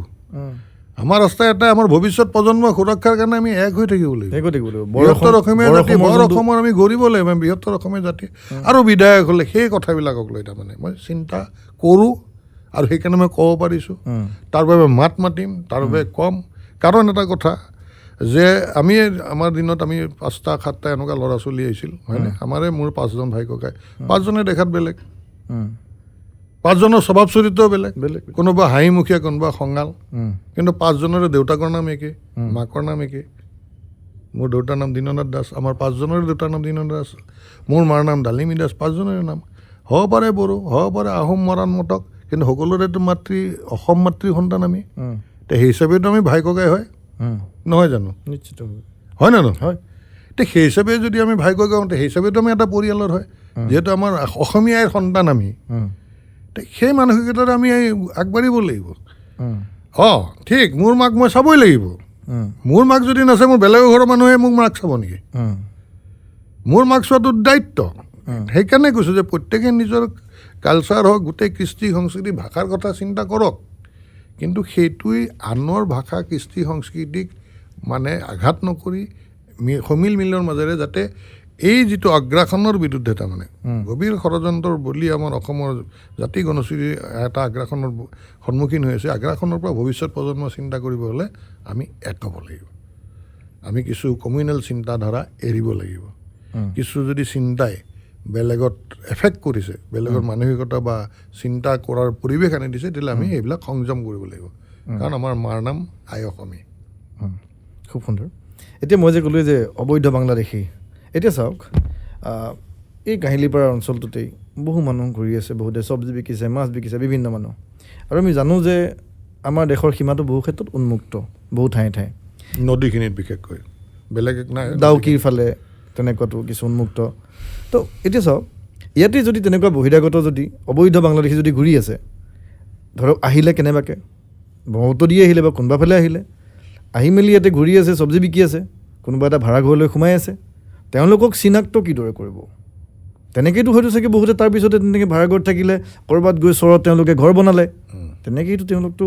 আমাৰ ৰাস্তা এটাই, আমাৰ ভৱিষ্যত প্ৰজন্মৰ সুৰক্ষাৰ কাৰণে আমি এক হৈ থাকিব লাগিব। বৃহত্তৰ অসমীয়া জাতি, বৰ অসমৰ আমি গঢ়িব লাগিব, আমি বৃহত্তৰ অসমীয়া জাতি। আৰু বিধায়ক হ'লে সেই কথাবিলাকক লৈ তাৰমানে মই চিন্তা কৰোঁ, আৰু সেইকাৰণে মই ক'ব পাৰিছোঁ, তাৰ বাবে মাত মাতিম, তাৰ বাবে ক'ম। কাৰণ এটা কথা যে আমি আমাৰ দিনত আমি 5টা 7টা এনেকুৱা ল'ৰা ছোৱালী আহিছিল, হয়নে? আমাৰে মোৰ 5জন ভাই ককাই, 5জনে দেখাত বেলেগ, 5জনৰ স্বভাৱ চৰিত্ৰও বেলেগ
বেলেগ,
কোনোবা হাঁহিমুখীয়া, কোনোবা খঙাল, কিন্তু 5জনৰে দেউতাকৰ নাম একে, মাকৰ নাম একে। মোৰ দেউতাৰ নাম দীননাথ দাস, আমাৰ 5জনৰে দেউতাৰ নাম দীননাথ দাস, মোৰ মাৰ নাম ডালিমী দাস, 5জনৰে নাম হ'ব পাৰে বড়ো, হ'ব পাৰে আহোম, মৰাণ, মটক, কিন্তু সকলোৰেতো মাতৃ অসম মাতৃ সন্তান আমি। তে সেই হিচাপেতো আমি ভাই ককাই হয়, নহয় জানো?
নিশ্চিতভাৱে
হয় নে নহয়?
হয়।
তে সেই হিচাপে যদি আমি ভাই ককাই হওঁ, সেই হিচাপেতো আমি এটা পৰিয়ালৰ হয়, যিহেতু আমাৰ অসমীয়াৰ সন্তান আমি। সেই মানসিকতাৰে আমি আগবাঢ়িব লাগিব। অঁ ঠিক, মোৰ মাক মই চাবই লাগিব। মোৰ মাক যদি নাচায়, মোৰ বেলেগৰ ঘৰৰ মানুহে মোক মাক চাব নেকি? মোৰ মাক চোৱাটো দায়িত্ব। সেইকাৰণে কৈছোঁ যে প্ৰত্যেকে নিজৰ কালচাৰ হওক, গোটেই কৃষ্টি সংস্কৃতি, ভাষাৰ কথা চিন্তা কৰক, কিন্তু সেইটোৱেই আনৰ ভাষা কৃষ্টি সংস্কৃতিক মানে আঘাত নকৰি সমিল মিলৰ মাজেৰে যাতে এই যিটো আগ্ৰাসনৰ বিৰুদ্ধে, তাৰমানে গভীৰ ষড়যন্ত্ৰৰ বলি আমাৰ অসমৰ জাতি জনগোষ্ঠীৰ এটা আগ্ৰাসনৰ সন্মুখীন হৈ আছে, আগ্ৰাসনৰ পৰা ভৱিষ্যত প্ৰজন্ম চিন্তা কৰিব হ'লে আমি এক হ'ব লাগিব। আমি কিছু কমিউনেল চিন্তাধাৰা এৰিব লাগিব। কিছু যদি চিন্তাই বেলেগত এফেক্ট কৰিছে, বেলেগৰ মানসিকতা বা চিন্তা কৰাৰ পৰিৱেশ আনি দিছে, তেতিয়াহ'লে আমি সেইবিলাক সংযম কৰিব লাগিব। কাৰণ আমাৰ মাৰ নাম আই অসমী।
খুব সুন্দৰ। এতিয়া মই যে ক'লোঁ যে অবৈধ বাংলাদেশী, এতিয়া চাওক, এই কাহিলীপাৰা অঞ্চলটোতেই বহু মানুহ ঘূৰি আছে, বহুতে চব্জি বিকিছে, মাছ বিকিছে, বিভিন্ন মানুহ। আৰু আমি জানো যে আমাৰ দেশৰ সীমাটো বহু ক্ষেত্ৰত উন্মুক্ত, বহু ঠায়ে ঠায়ে,
নদীখিনিত বিশেষকৈ, বেলেগ নাই,
ডাউকিৰ ফালে তেনেকুৱাটো কিছু উন্মুক্ত। তো এতিয়া চাওক, ইয়াতে যদি তেনেকুৱা বহিৰাগত যদি অবৈধ বাংলাদেশী যদি ঘূৰি আছে, ধৰক আহিলে কেনেবাকৈ ব্ৰহ্মপুত্ৰ দি আহিলে বা কোনোবা ফালে আহিলে, আহি মেলি ইয়াতে ঘূৰি আছে, চব্জি বিকি আছে, কোনোবা এটা ভাড়া ঘৰলৈ সোমাই আছে, তেওঁলোকক চিনাক্ত কিদৰে কৰিব? তেনেকৈতো হয়তো চাগে বহুতে তাৰপিছতে তেনেকৈ ভাড়া ঘৰত থাকিলে, ক'ৰবাত গৈ চৰত তেওঁলোকে ঘৰ বনালে, তেনেকৈতো তেওঁলোকতো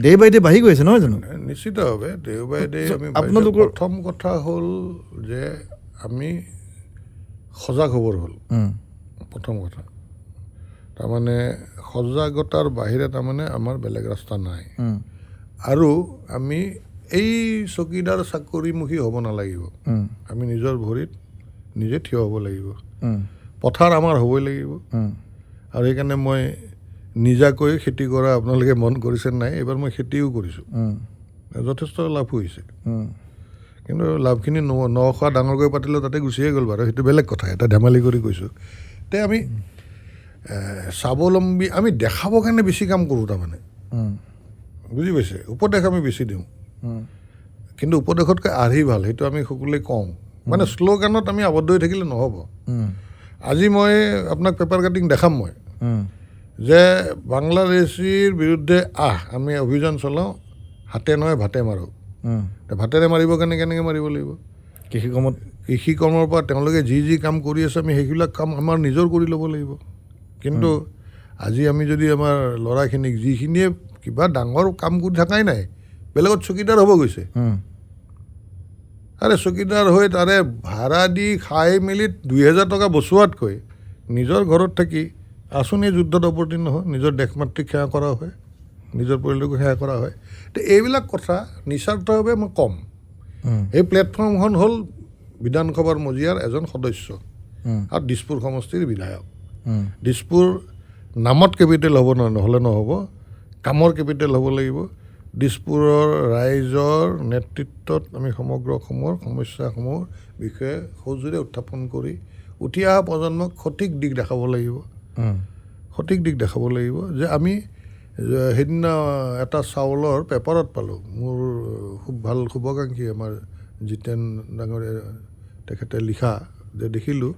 ডে বাই ডে বাঢ়ি গৈ আছে, নহয় জানো?
নিশ্চিতভাৱে ডে বাই ডে আমি
আপোনালোকৰ
প্ৰথম কথা হ'ল যে আমি সজাগ হ'বৰ হ'ল প্ৰথম কথা। তাৰমানে সজাগতাৰ বাহিৰে তাৰমানে আমাৰ বেলেগ ৰাস্তা নাই। আৰু আমি এই চকীদাৰ চাকৰিমুখী হ'ব নালাগিব, আমি নিজৰ ভৰিত নিজে থিয় হ'ব লাগিব। পথাৰ আমাৰ হ'বই লাগিব। আৰু সেইকাৰণে মই নিজাকৈ খেতি কৰা, আপোনালোকে মন কৰিছে নাই, এইবাৰ মই খেতিও কৰিছোঁ, যথেষ্ট লাভ হৈছে। কিন্তু লাভখিনি নখোৱা ডাঙৰকৈ পাতিলে তাতে গুচিয়ে গ'ল বাৰু, সেইটো বেলেগ কথা, এটা ধেমালি কৰি কৈছোঁ। তে আমি স্বাৱলম্বী আমি দেখাবৰ কাৰণে বেছি কাম কৰোঁ তাৰমানে, বুজি পাইছে? উপদেশ আমি বেছি দিওঁ, কিন্তু উপদেশতকৈ আৰ্হি ভাল, সেইটো আমি সকলোৱে কওঁ। মানে শ্লোগানত আমি আবদ্ধ হৈ থাকিলে নহ'ব। আজি মই আপোনাক পেপাৰ কাটিং দেখাম মই, যে বাংলাদেশীৰ বিৰুদ্ধে আমি অভিযান চলাওঁ, হাতে নহয় ভাতে মাৰোঁ। ভাতেৰে মাৰিবৰ কাৰণে কেনেকৈ মাৰিব লাগিব?
কৃষিকৰ্মত,
কৃষিকৰ্মৰ পৰা তেওঁলোকে যি যি কাম কৰি আছে আমি সেইবিলাক কাম আমাৰ নিজৰ কৰি ল'ব লাগিব। কিন্তু আজি আমি যদি আমাৰ ল'ৰাখিনিক যিখিনিয়ে কিবা ডাঙৰ কাম কৰি থকাই নাই, বেলেগত চকীদাৰ হ'ব গৈছে, আৰে চকীদাৰ হৈ তাৰে ভাড়া দি খাই মেলি 2000 টকা বচোৱাতকৈ নিজৰ ঘৰত থাকি আচোন এই যুদ্ধত অৱতীৰ্ণ হয়, নিজৰ দেশ মাতৃক সেৱা কৰা হয়, নিজৰ পৰিয়ালকো সেৱা কৰা হয়। তো এইবিলাক কথা নিস্বাৰ্থভাৱে মই ক'ম। এই প্লেটফৰ্মখন হ'ল বিধানসভাৰ মজিয়াৰ এজন সদস্য, আৰু দিছপুৰ সমষ্টিৰ বিধায়ক। দিছপুৰ নামত কেপিটেল হ'ব নহ'লে নহ'ব, কামৰ কেপিটেল হ'ব লাগিব। দিছপুৰৰ ৰাইজৰ নেতৃত্বত আমি সমগ্ৰ অসমৰ সমস্যাসমূহৰ বিষয়ে সজোৰে উত্থাপন কৰি উঠি অহা প্ৰজন্মক সঠিক দিশ দেখাব লাগিব। সঠিক দিশ দেখাব লাগিব যে আমি সেইদিনা এটা চাউলৰ পেপাৰত পালোঁ, মোৰ খুব ভাল শুভাকাংক্ষী আমাৰ জিতেন ডাঙৰীয়া তেখেতে লিখা যে দেখিলোঁ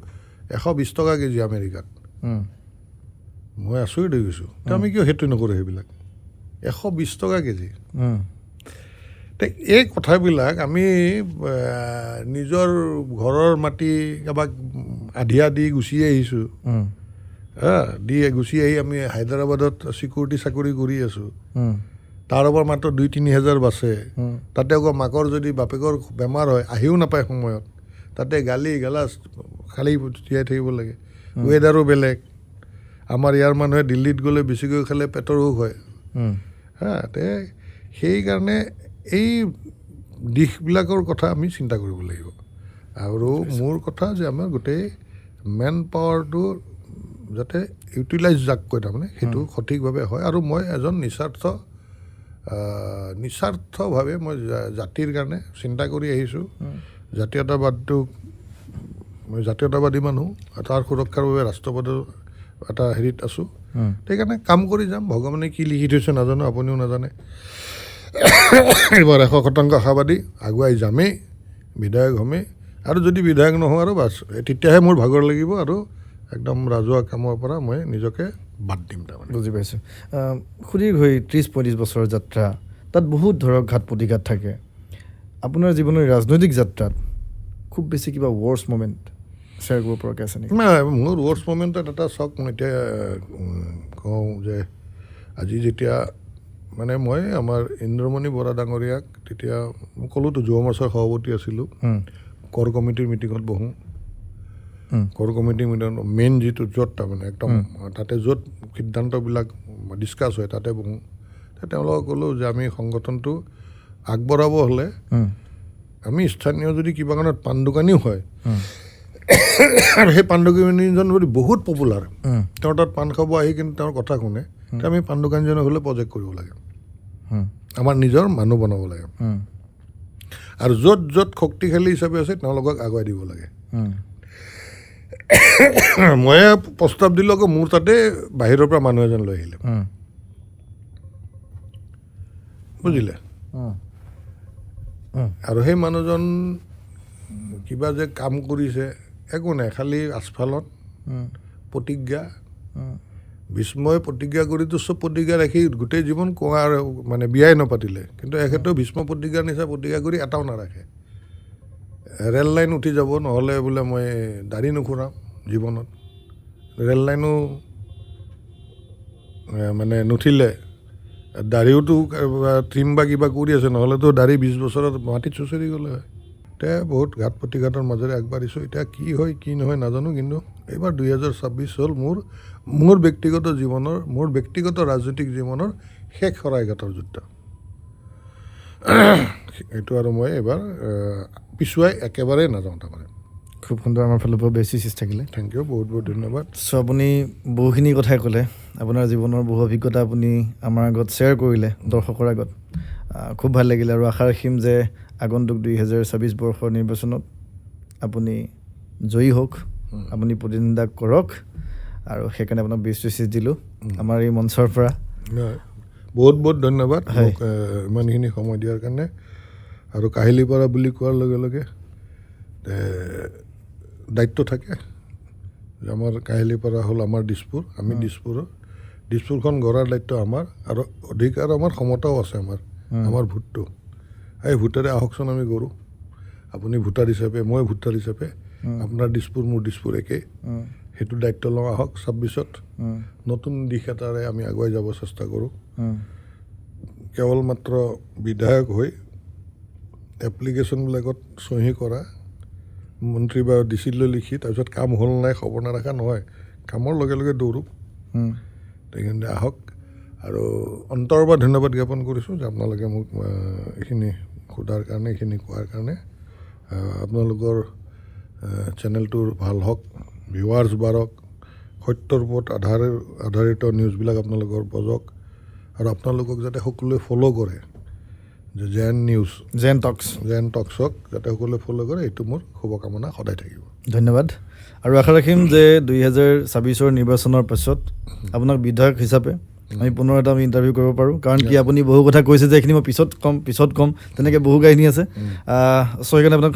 120 টকা কেজি আমেৰিকাত। মই আচৰিত হৈ গৈছোঁ। আমি কিয় সেইটো নকৰোঁ? সেইবিলাক 120 টকা কেজি। এই কথাবিলাক আমি নিজৰ ঘৰৰ মাটি কাৰোবাক আধিয়া দি গুচি আহিছোঁ, দি গুচি আহি আমি হায়দৰাবাদত চিকিউৰিটি চাকৰি কৰি আছোঁ। তাৰ ওপৰত মাত্ৰ 2-3 হাজাৰ বাচে। তাতে আকৌ মাকৰ যদি বাপেকৰ বেমাৰ হয় আহিও নাপায় সময়ত, তাতে গালি গালাজ খালি জীয়াই থাকিব লাগে। ৱেডাৰো বেলেগ। আমাৰ ইয়াৰ মানুহে দিল্লীত গ'লে বেছিকৈ খালে পেটৰ ৰোগ হয়। হা, তে সেইকাৰণে এই দিশবিলাকৰ কথা আমি চিন্তা কৰিব লাগিব। আৰু মোৰ কথা যে আমাৰ গোটেই মেন পাৱাৰটো যাতে ইউটিলাইজ যাক কয়, তাৰমানে সেইটো সঠিকভাৱে হয়। আৰু মই এজন নিস্বাৰ্থভাৱে মই জাতিৰ কাৰণে চিন্তা কৰি আহিছোঁ। জাতীয়তাবাদটোক মই জাতীয়তাবাদী মানুহ, তাৰ সুৰক্ষাৰ বাবে ৰাষ্ট্ৰবাদৰ এটা হেৰিত আছোঁ। সেইকাৰণে কাম কৰি যাম। ভগৱানে কি লিখি থৈছে নাজানো, আপুনিও নাজানে। এইবাৰ 100% আশাবাদী, আগুৱাই যামেই, বিধায়ক হ'মেই। আৰু যদি বিধায়ক নহওঁ আৰু বাছ, তেতিয়াহে মোৰ ভাগৰ লাগিব আৰু একদম ৰাজহুৱা কামৰ পৰা মই নিজকে বাদ দিম। তাৰমানে
বুজি পাইছোঁ। সুদীৰ্ঘ 30-35 বছৰৰ যাত্ৰা, তাত বহুত ধৰক ঘাত প্ৰতিঘাত থাকে। আপোনাৰ জীৱনৰ ৰাজনৈতিক যাত্ৰাত খুব বেছি কিবা ৱৰ্ষ্ট মমেণ্ট শ্বেয়াৰ কৰিব পৰাকৈ আছে নেকি?
নাই, মোৰ ৱৰ্ষ্ট মমেণ্টত এটা চাওক, মই এতিয়া কওঁ যে আজি যেতিয়া মানে মই আমাৰ ইন্দ্ৰমণি বৰা ডাঙৰীয়াক তেতিয়া মই ক'লোঁতো যুৱ মৰ্চাৰ সভাপতি আছিলোঁ, কৰ কমিটিৰ মিটিঙত বহোঁ। কৰ কমিটিৰ মিটিঙত মেইন যিটো য'ত তাৰমানে একদম তাতে য'ত সিদ্ধান্তবিলাক ডিছকাছ হয় তাতে বহোঁ। তেওঁলোকক ক'লোঁ যে আমি সংগঠনটো আগবঢ়াব হ'লে আমি স্থানীয় যদি কিবা কাৰণত পাণ দোকানীও হয় আৰু সেই পাণ দোকানীজন যদি বহুত পপুলাৰ, তেওঁৰ তাত পাণ খাব আহি কিন্তু তেওঁৰ কথা শুনে, তেতিয়া আমি পাণ দোকানীজনক হ'লে প্ৰজেক্ট কৰিব লাগে, আমাৰ নিজৰ মানুহ বনাব লাগে। আৰু য'ত য'ত শক্তিশালী হিচাপে আছে তেওঁলোকক আগুৱাই দিব লাগে। ময়ে প্ৰস্তাৱ দিলোঁ, আকৌ মোৰ তাতে বাহিৰৰ পৰা মানুহ এজন লৈ আহিলে, বুজিলে। আৰু সেই মানুহজন কিবা যে কাম কৰিছে একো নাই, খালি আচফালত প্ৰতিজ্ঞা, ভীষ্মই প্ৰতিজ্ঞা কৰিতো চব প্ৰতিজ্ঞা ৰাখি গোটেই জীৱন কুঁৱাৰ মানে বিয়াই নপাতিলে, কিন্তু এখেতেও ভীষ্ম প্ৰতিজ্ঞাৰ নিচিনা প্ৰতিজ্ঞা কৰি এটাও নাৰাখে। ৰেল লাইন উঠি যাব, নহ'লে বোলে মই দাড়ি নুখুৰাম জীৱনত। ৰেল লাইনো মানে নুঠিলে, দাড়িওতো ট্ৰিম বা কিবা কৰি আছে, নহ'লেতো দাড়ি 20 বছৰত মাটিত চুঁচৰি গ'লে হয়। এতিয়া বহুত ঘাত প্ৰতিঘাতৰ মাজেৰে আগবাঢ়িছোঁ। এতিয়া কি হয় কি নহয় নাজানো, কিন্তু এইবাৰ 2026 হ'ল মোৰ ব্যক্তিগত জীৱনৰ, মোৰ ব্যক্তিগত ৰাজনৈতিক জীৱনৰ শেষ শৰাইঘাটৰ যুদ্ধ। এইটো আৰু মই এইবাৰ পিছুৱাই একেবাৰেই নাযাওঁ তাৰমানে।
খুব সুন্দৰ, আমাৰ ফালৰ পৰা বেছি চিজ থাকিলে।
Thank U, বহুত বহুত ধন্যবাদ।
চ' আপুনি বহুখিনি কথাই ক'লে, আপোনাৰ জীৱনৰ বহু অভিজ্ঞতা আপুনি আমাৰ আগত শ্বেয়াৰ কৰিলে, দৰ্শকৰ আগত। খুব ভাল লাগিলে আৰু আশা ৰাখিম যে আগন্তুক 2026 বৰ্ষৰ নিৰ্বাচনত আপুনি জয়ী হওক, আপুনি প্ৰতিদ্বন্দ্বিতা কৰক, আৰু সেইকাৰণে আপোনাক বেষ্ট উইচেছ দিলোঁ আমাৰ এই মঞ্চৰ পৰা।
বহুত বহুত ধন্যবাদ মোক ইমানখিনি সময় দিয়াৰ কাৰণে। আৰু কাহিলীপাৰা বুলি কোৱাৰ লগে লগে দায়িত্ব থাকে যে আমাৰ কাহিলীপাৰা হ'ল আমাৰ দিছপুৰ, আমি দিছপুৰৰ, দিছপুৰখন গঢ়াৰ দায়িত্ব আমাৰ আৰু অধিকাৰ আমাৰ ক্ষমতাও আছে আমাৰ, আমাৰ ভোটটো এই ভোটেৰে আহকচোন আমি গঢ়োঁ। আপুনি ভোটাৰ হিচাপে, মই ভোটাৰ হিচাপে, আপোনাৰ দিছপুৰ মোৰ দিছপুৰ একেই, সেইটো দায়িত্ব লওঁ আহক 26ত নতুন দিশ এটাৰে আমি আগুৱাই যাব চেষ্টা কৰোঁ। কেৱল মাত্ৰ বিধায়ক হৈ এপ্লিকেশ্যনবিলাকত চহী কৰা, মন্ত্ৰী বা ডি চিলৈ লিখি তাৰপিছত কাম হ'ল নাই খবৰ নাৰাখা নহয়, কামৰ লগে লগে দৌৰোঁ। সেইকাৰণে আহক আৰু অন্তৰৰ পৰা ধন্যবাদ জ্ঞাপন কৰিছোঁ যে আপোনালোকে মোক এইখিনি সোধাৰ কাৰণে, এইখিনি কোৱাৰ কাৰণে। আপোনালোকৰ চেনেলটোৰ ভাল হওক, ভিউৱাৰ্ছ বাঢ়ক, সত্যৰ ওপৰত আধাৰিত নিউজবিলাক আপোনালোকৰ বজক আৰু আপোনালোকক যাতে সকলোৱে ফ'ল' কৰে যে জেন নিউজ,
জেন টক্স,
জেন টক্সক যাতে সকলোৱে ফ'ল' কৰে, এইটো মোৰ শুভকামনা সদায় থাকিব।
ধন্যবাদ আৰু আশা ৰাখিম যে 2026ৰ নিৰ্বাচনৰ পাছত আপোনাক বিধায়ক হিচাপে আমি পুনৰ এটা আমি ইণ্টাৰভিউ কৰিব পাৰোঁ, কাৰণ কি আপুনি বহু কথা কৈছে যে এইখিনি মই পিছত ক'ম, পিছত ক'ম, তেনেকৈ বহু কাহিনী আছে। চ' সেইকাৰণে আপোনাক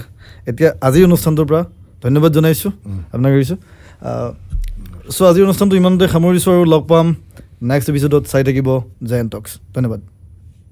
এতিয়া আজিৰ অনুষ্ঠানটোৰ পৰা ধন্যবাদ জনাইছোঁ, আপোনাক এৰিছোঁ। চ' আজিৰ অনুষ্ঠানটো ইমানতে সামৰিছোঁ আৰু লগ পাম নেক্সট এপিছ'ডত। চাই থাকিব জেন টক্স। ধন্যবাদ।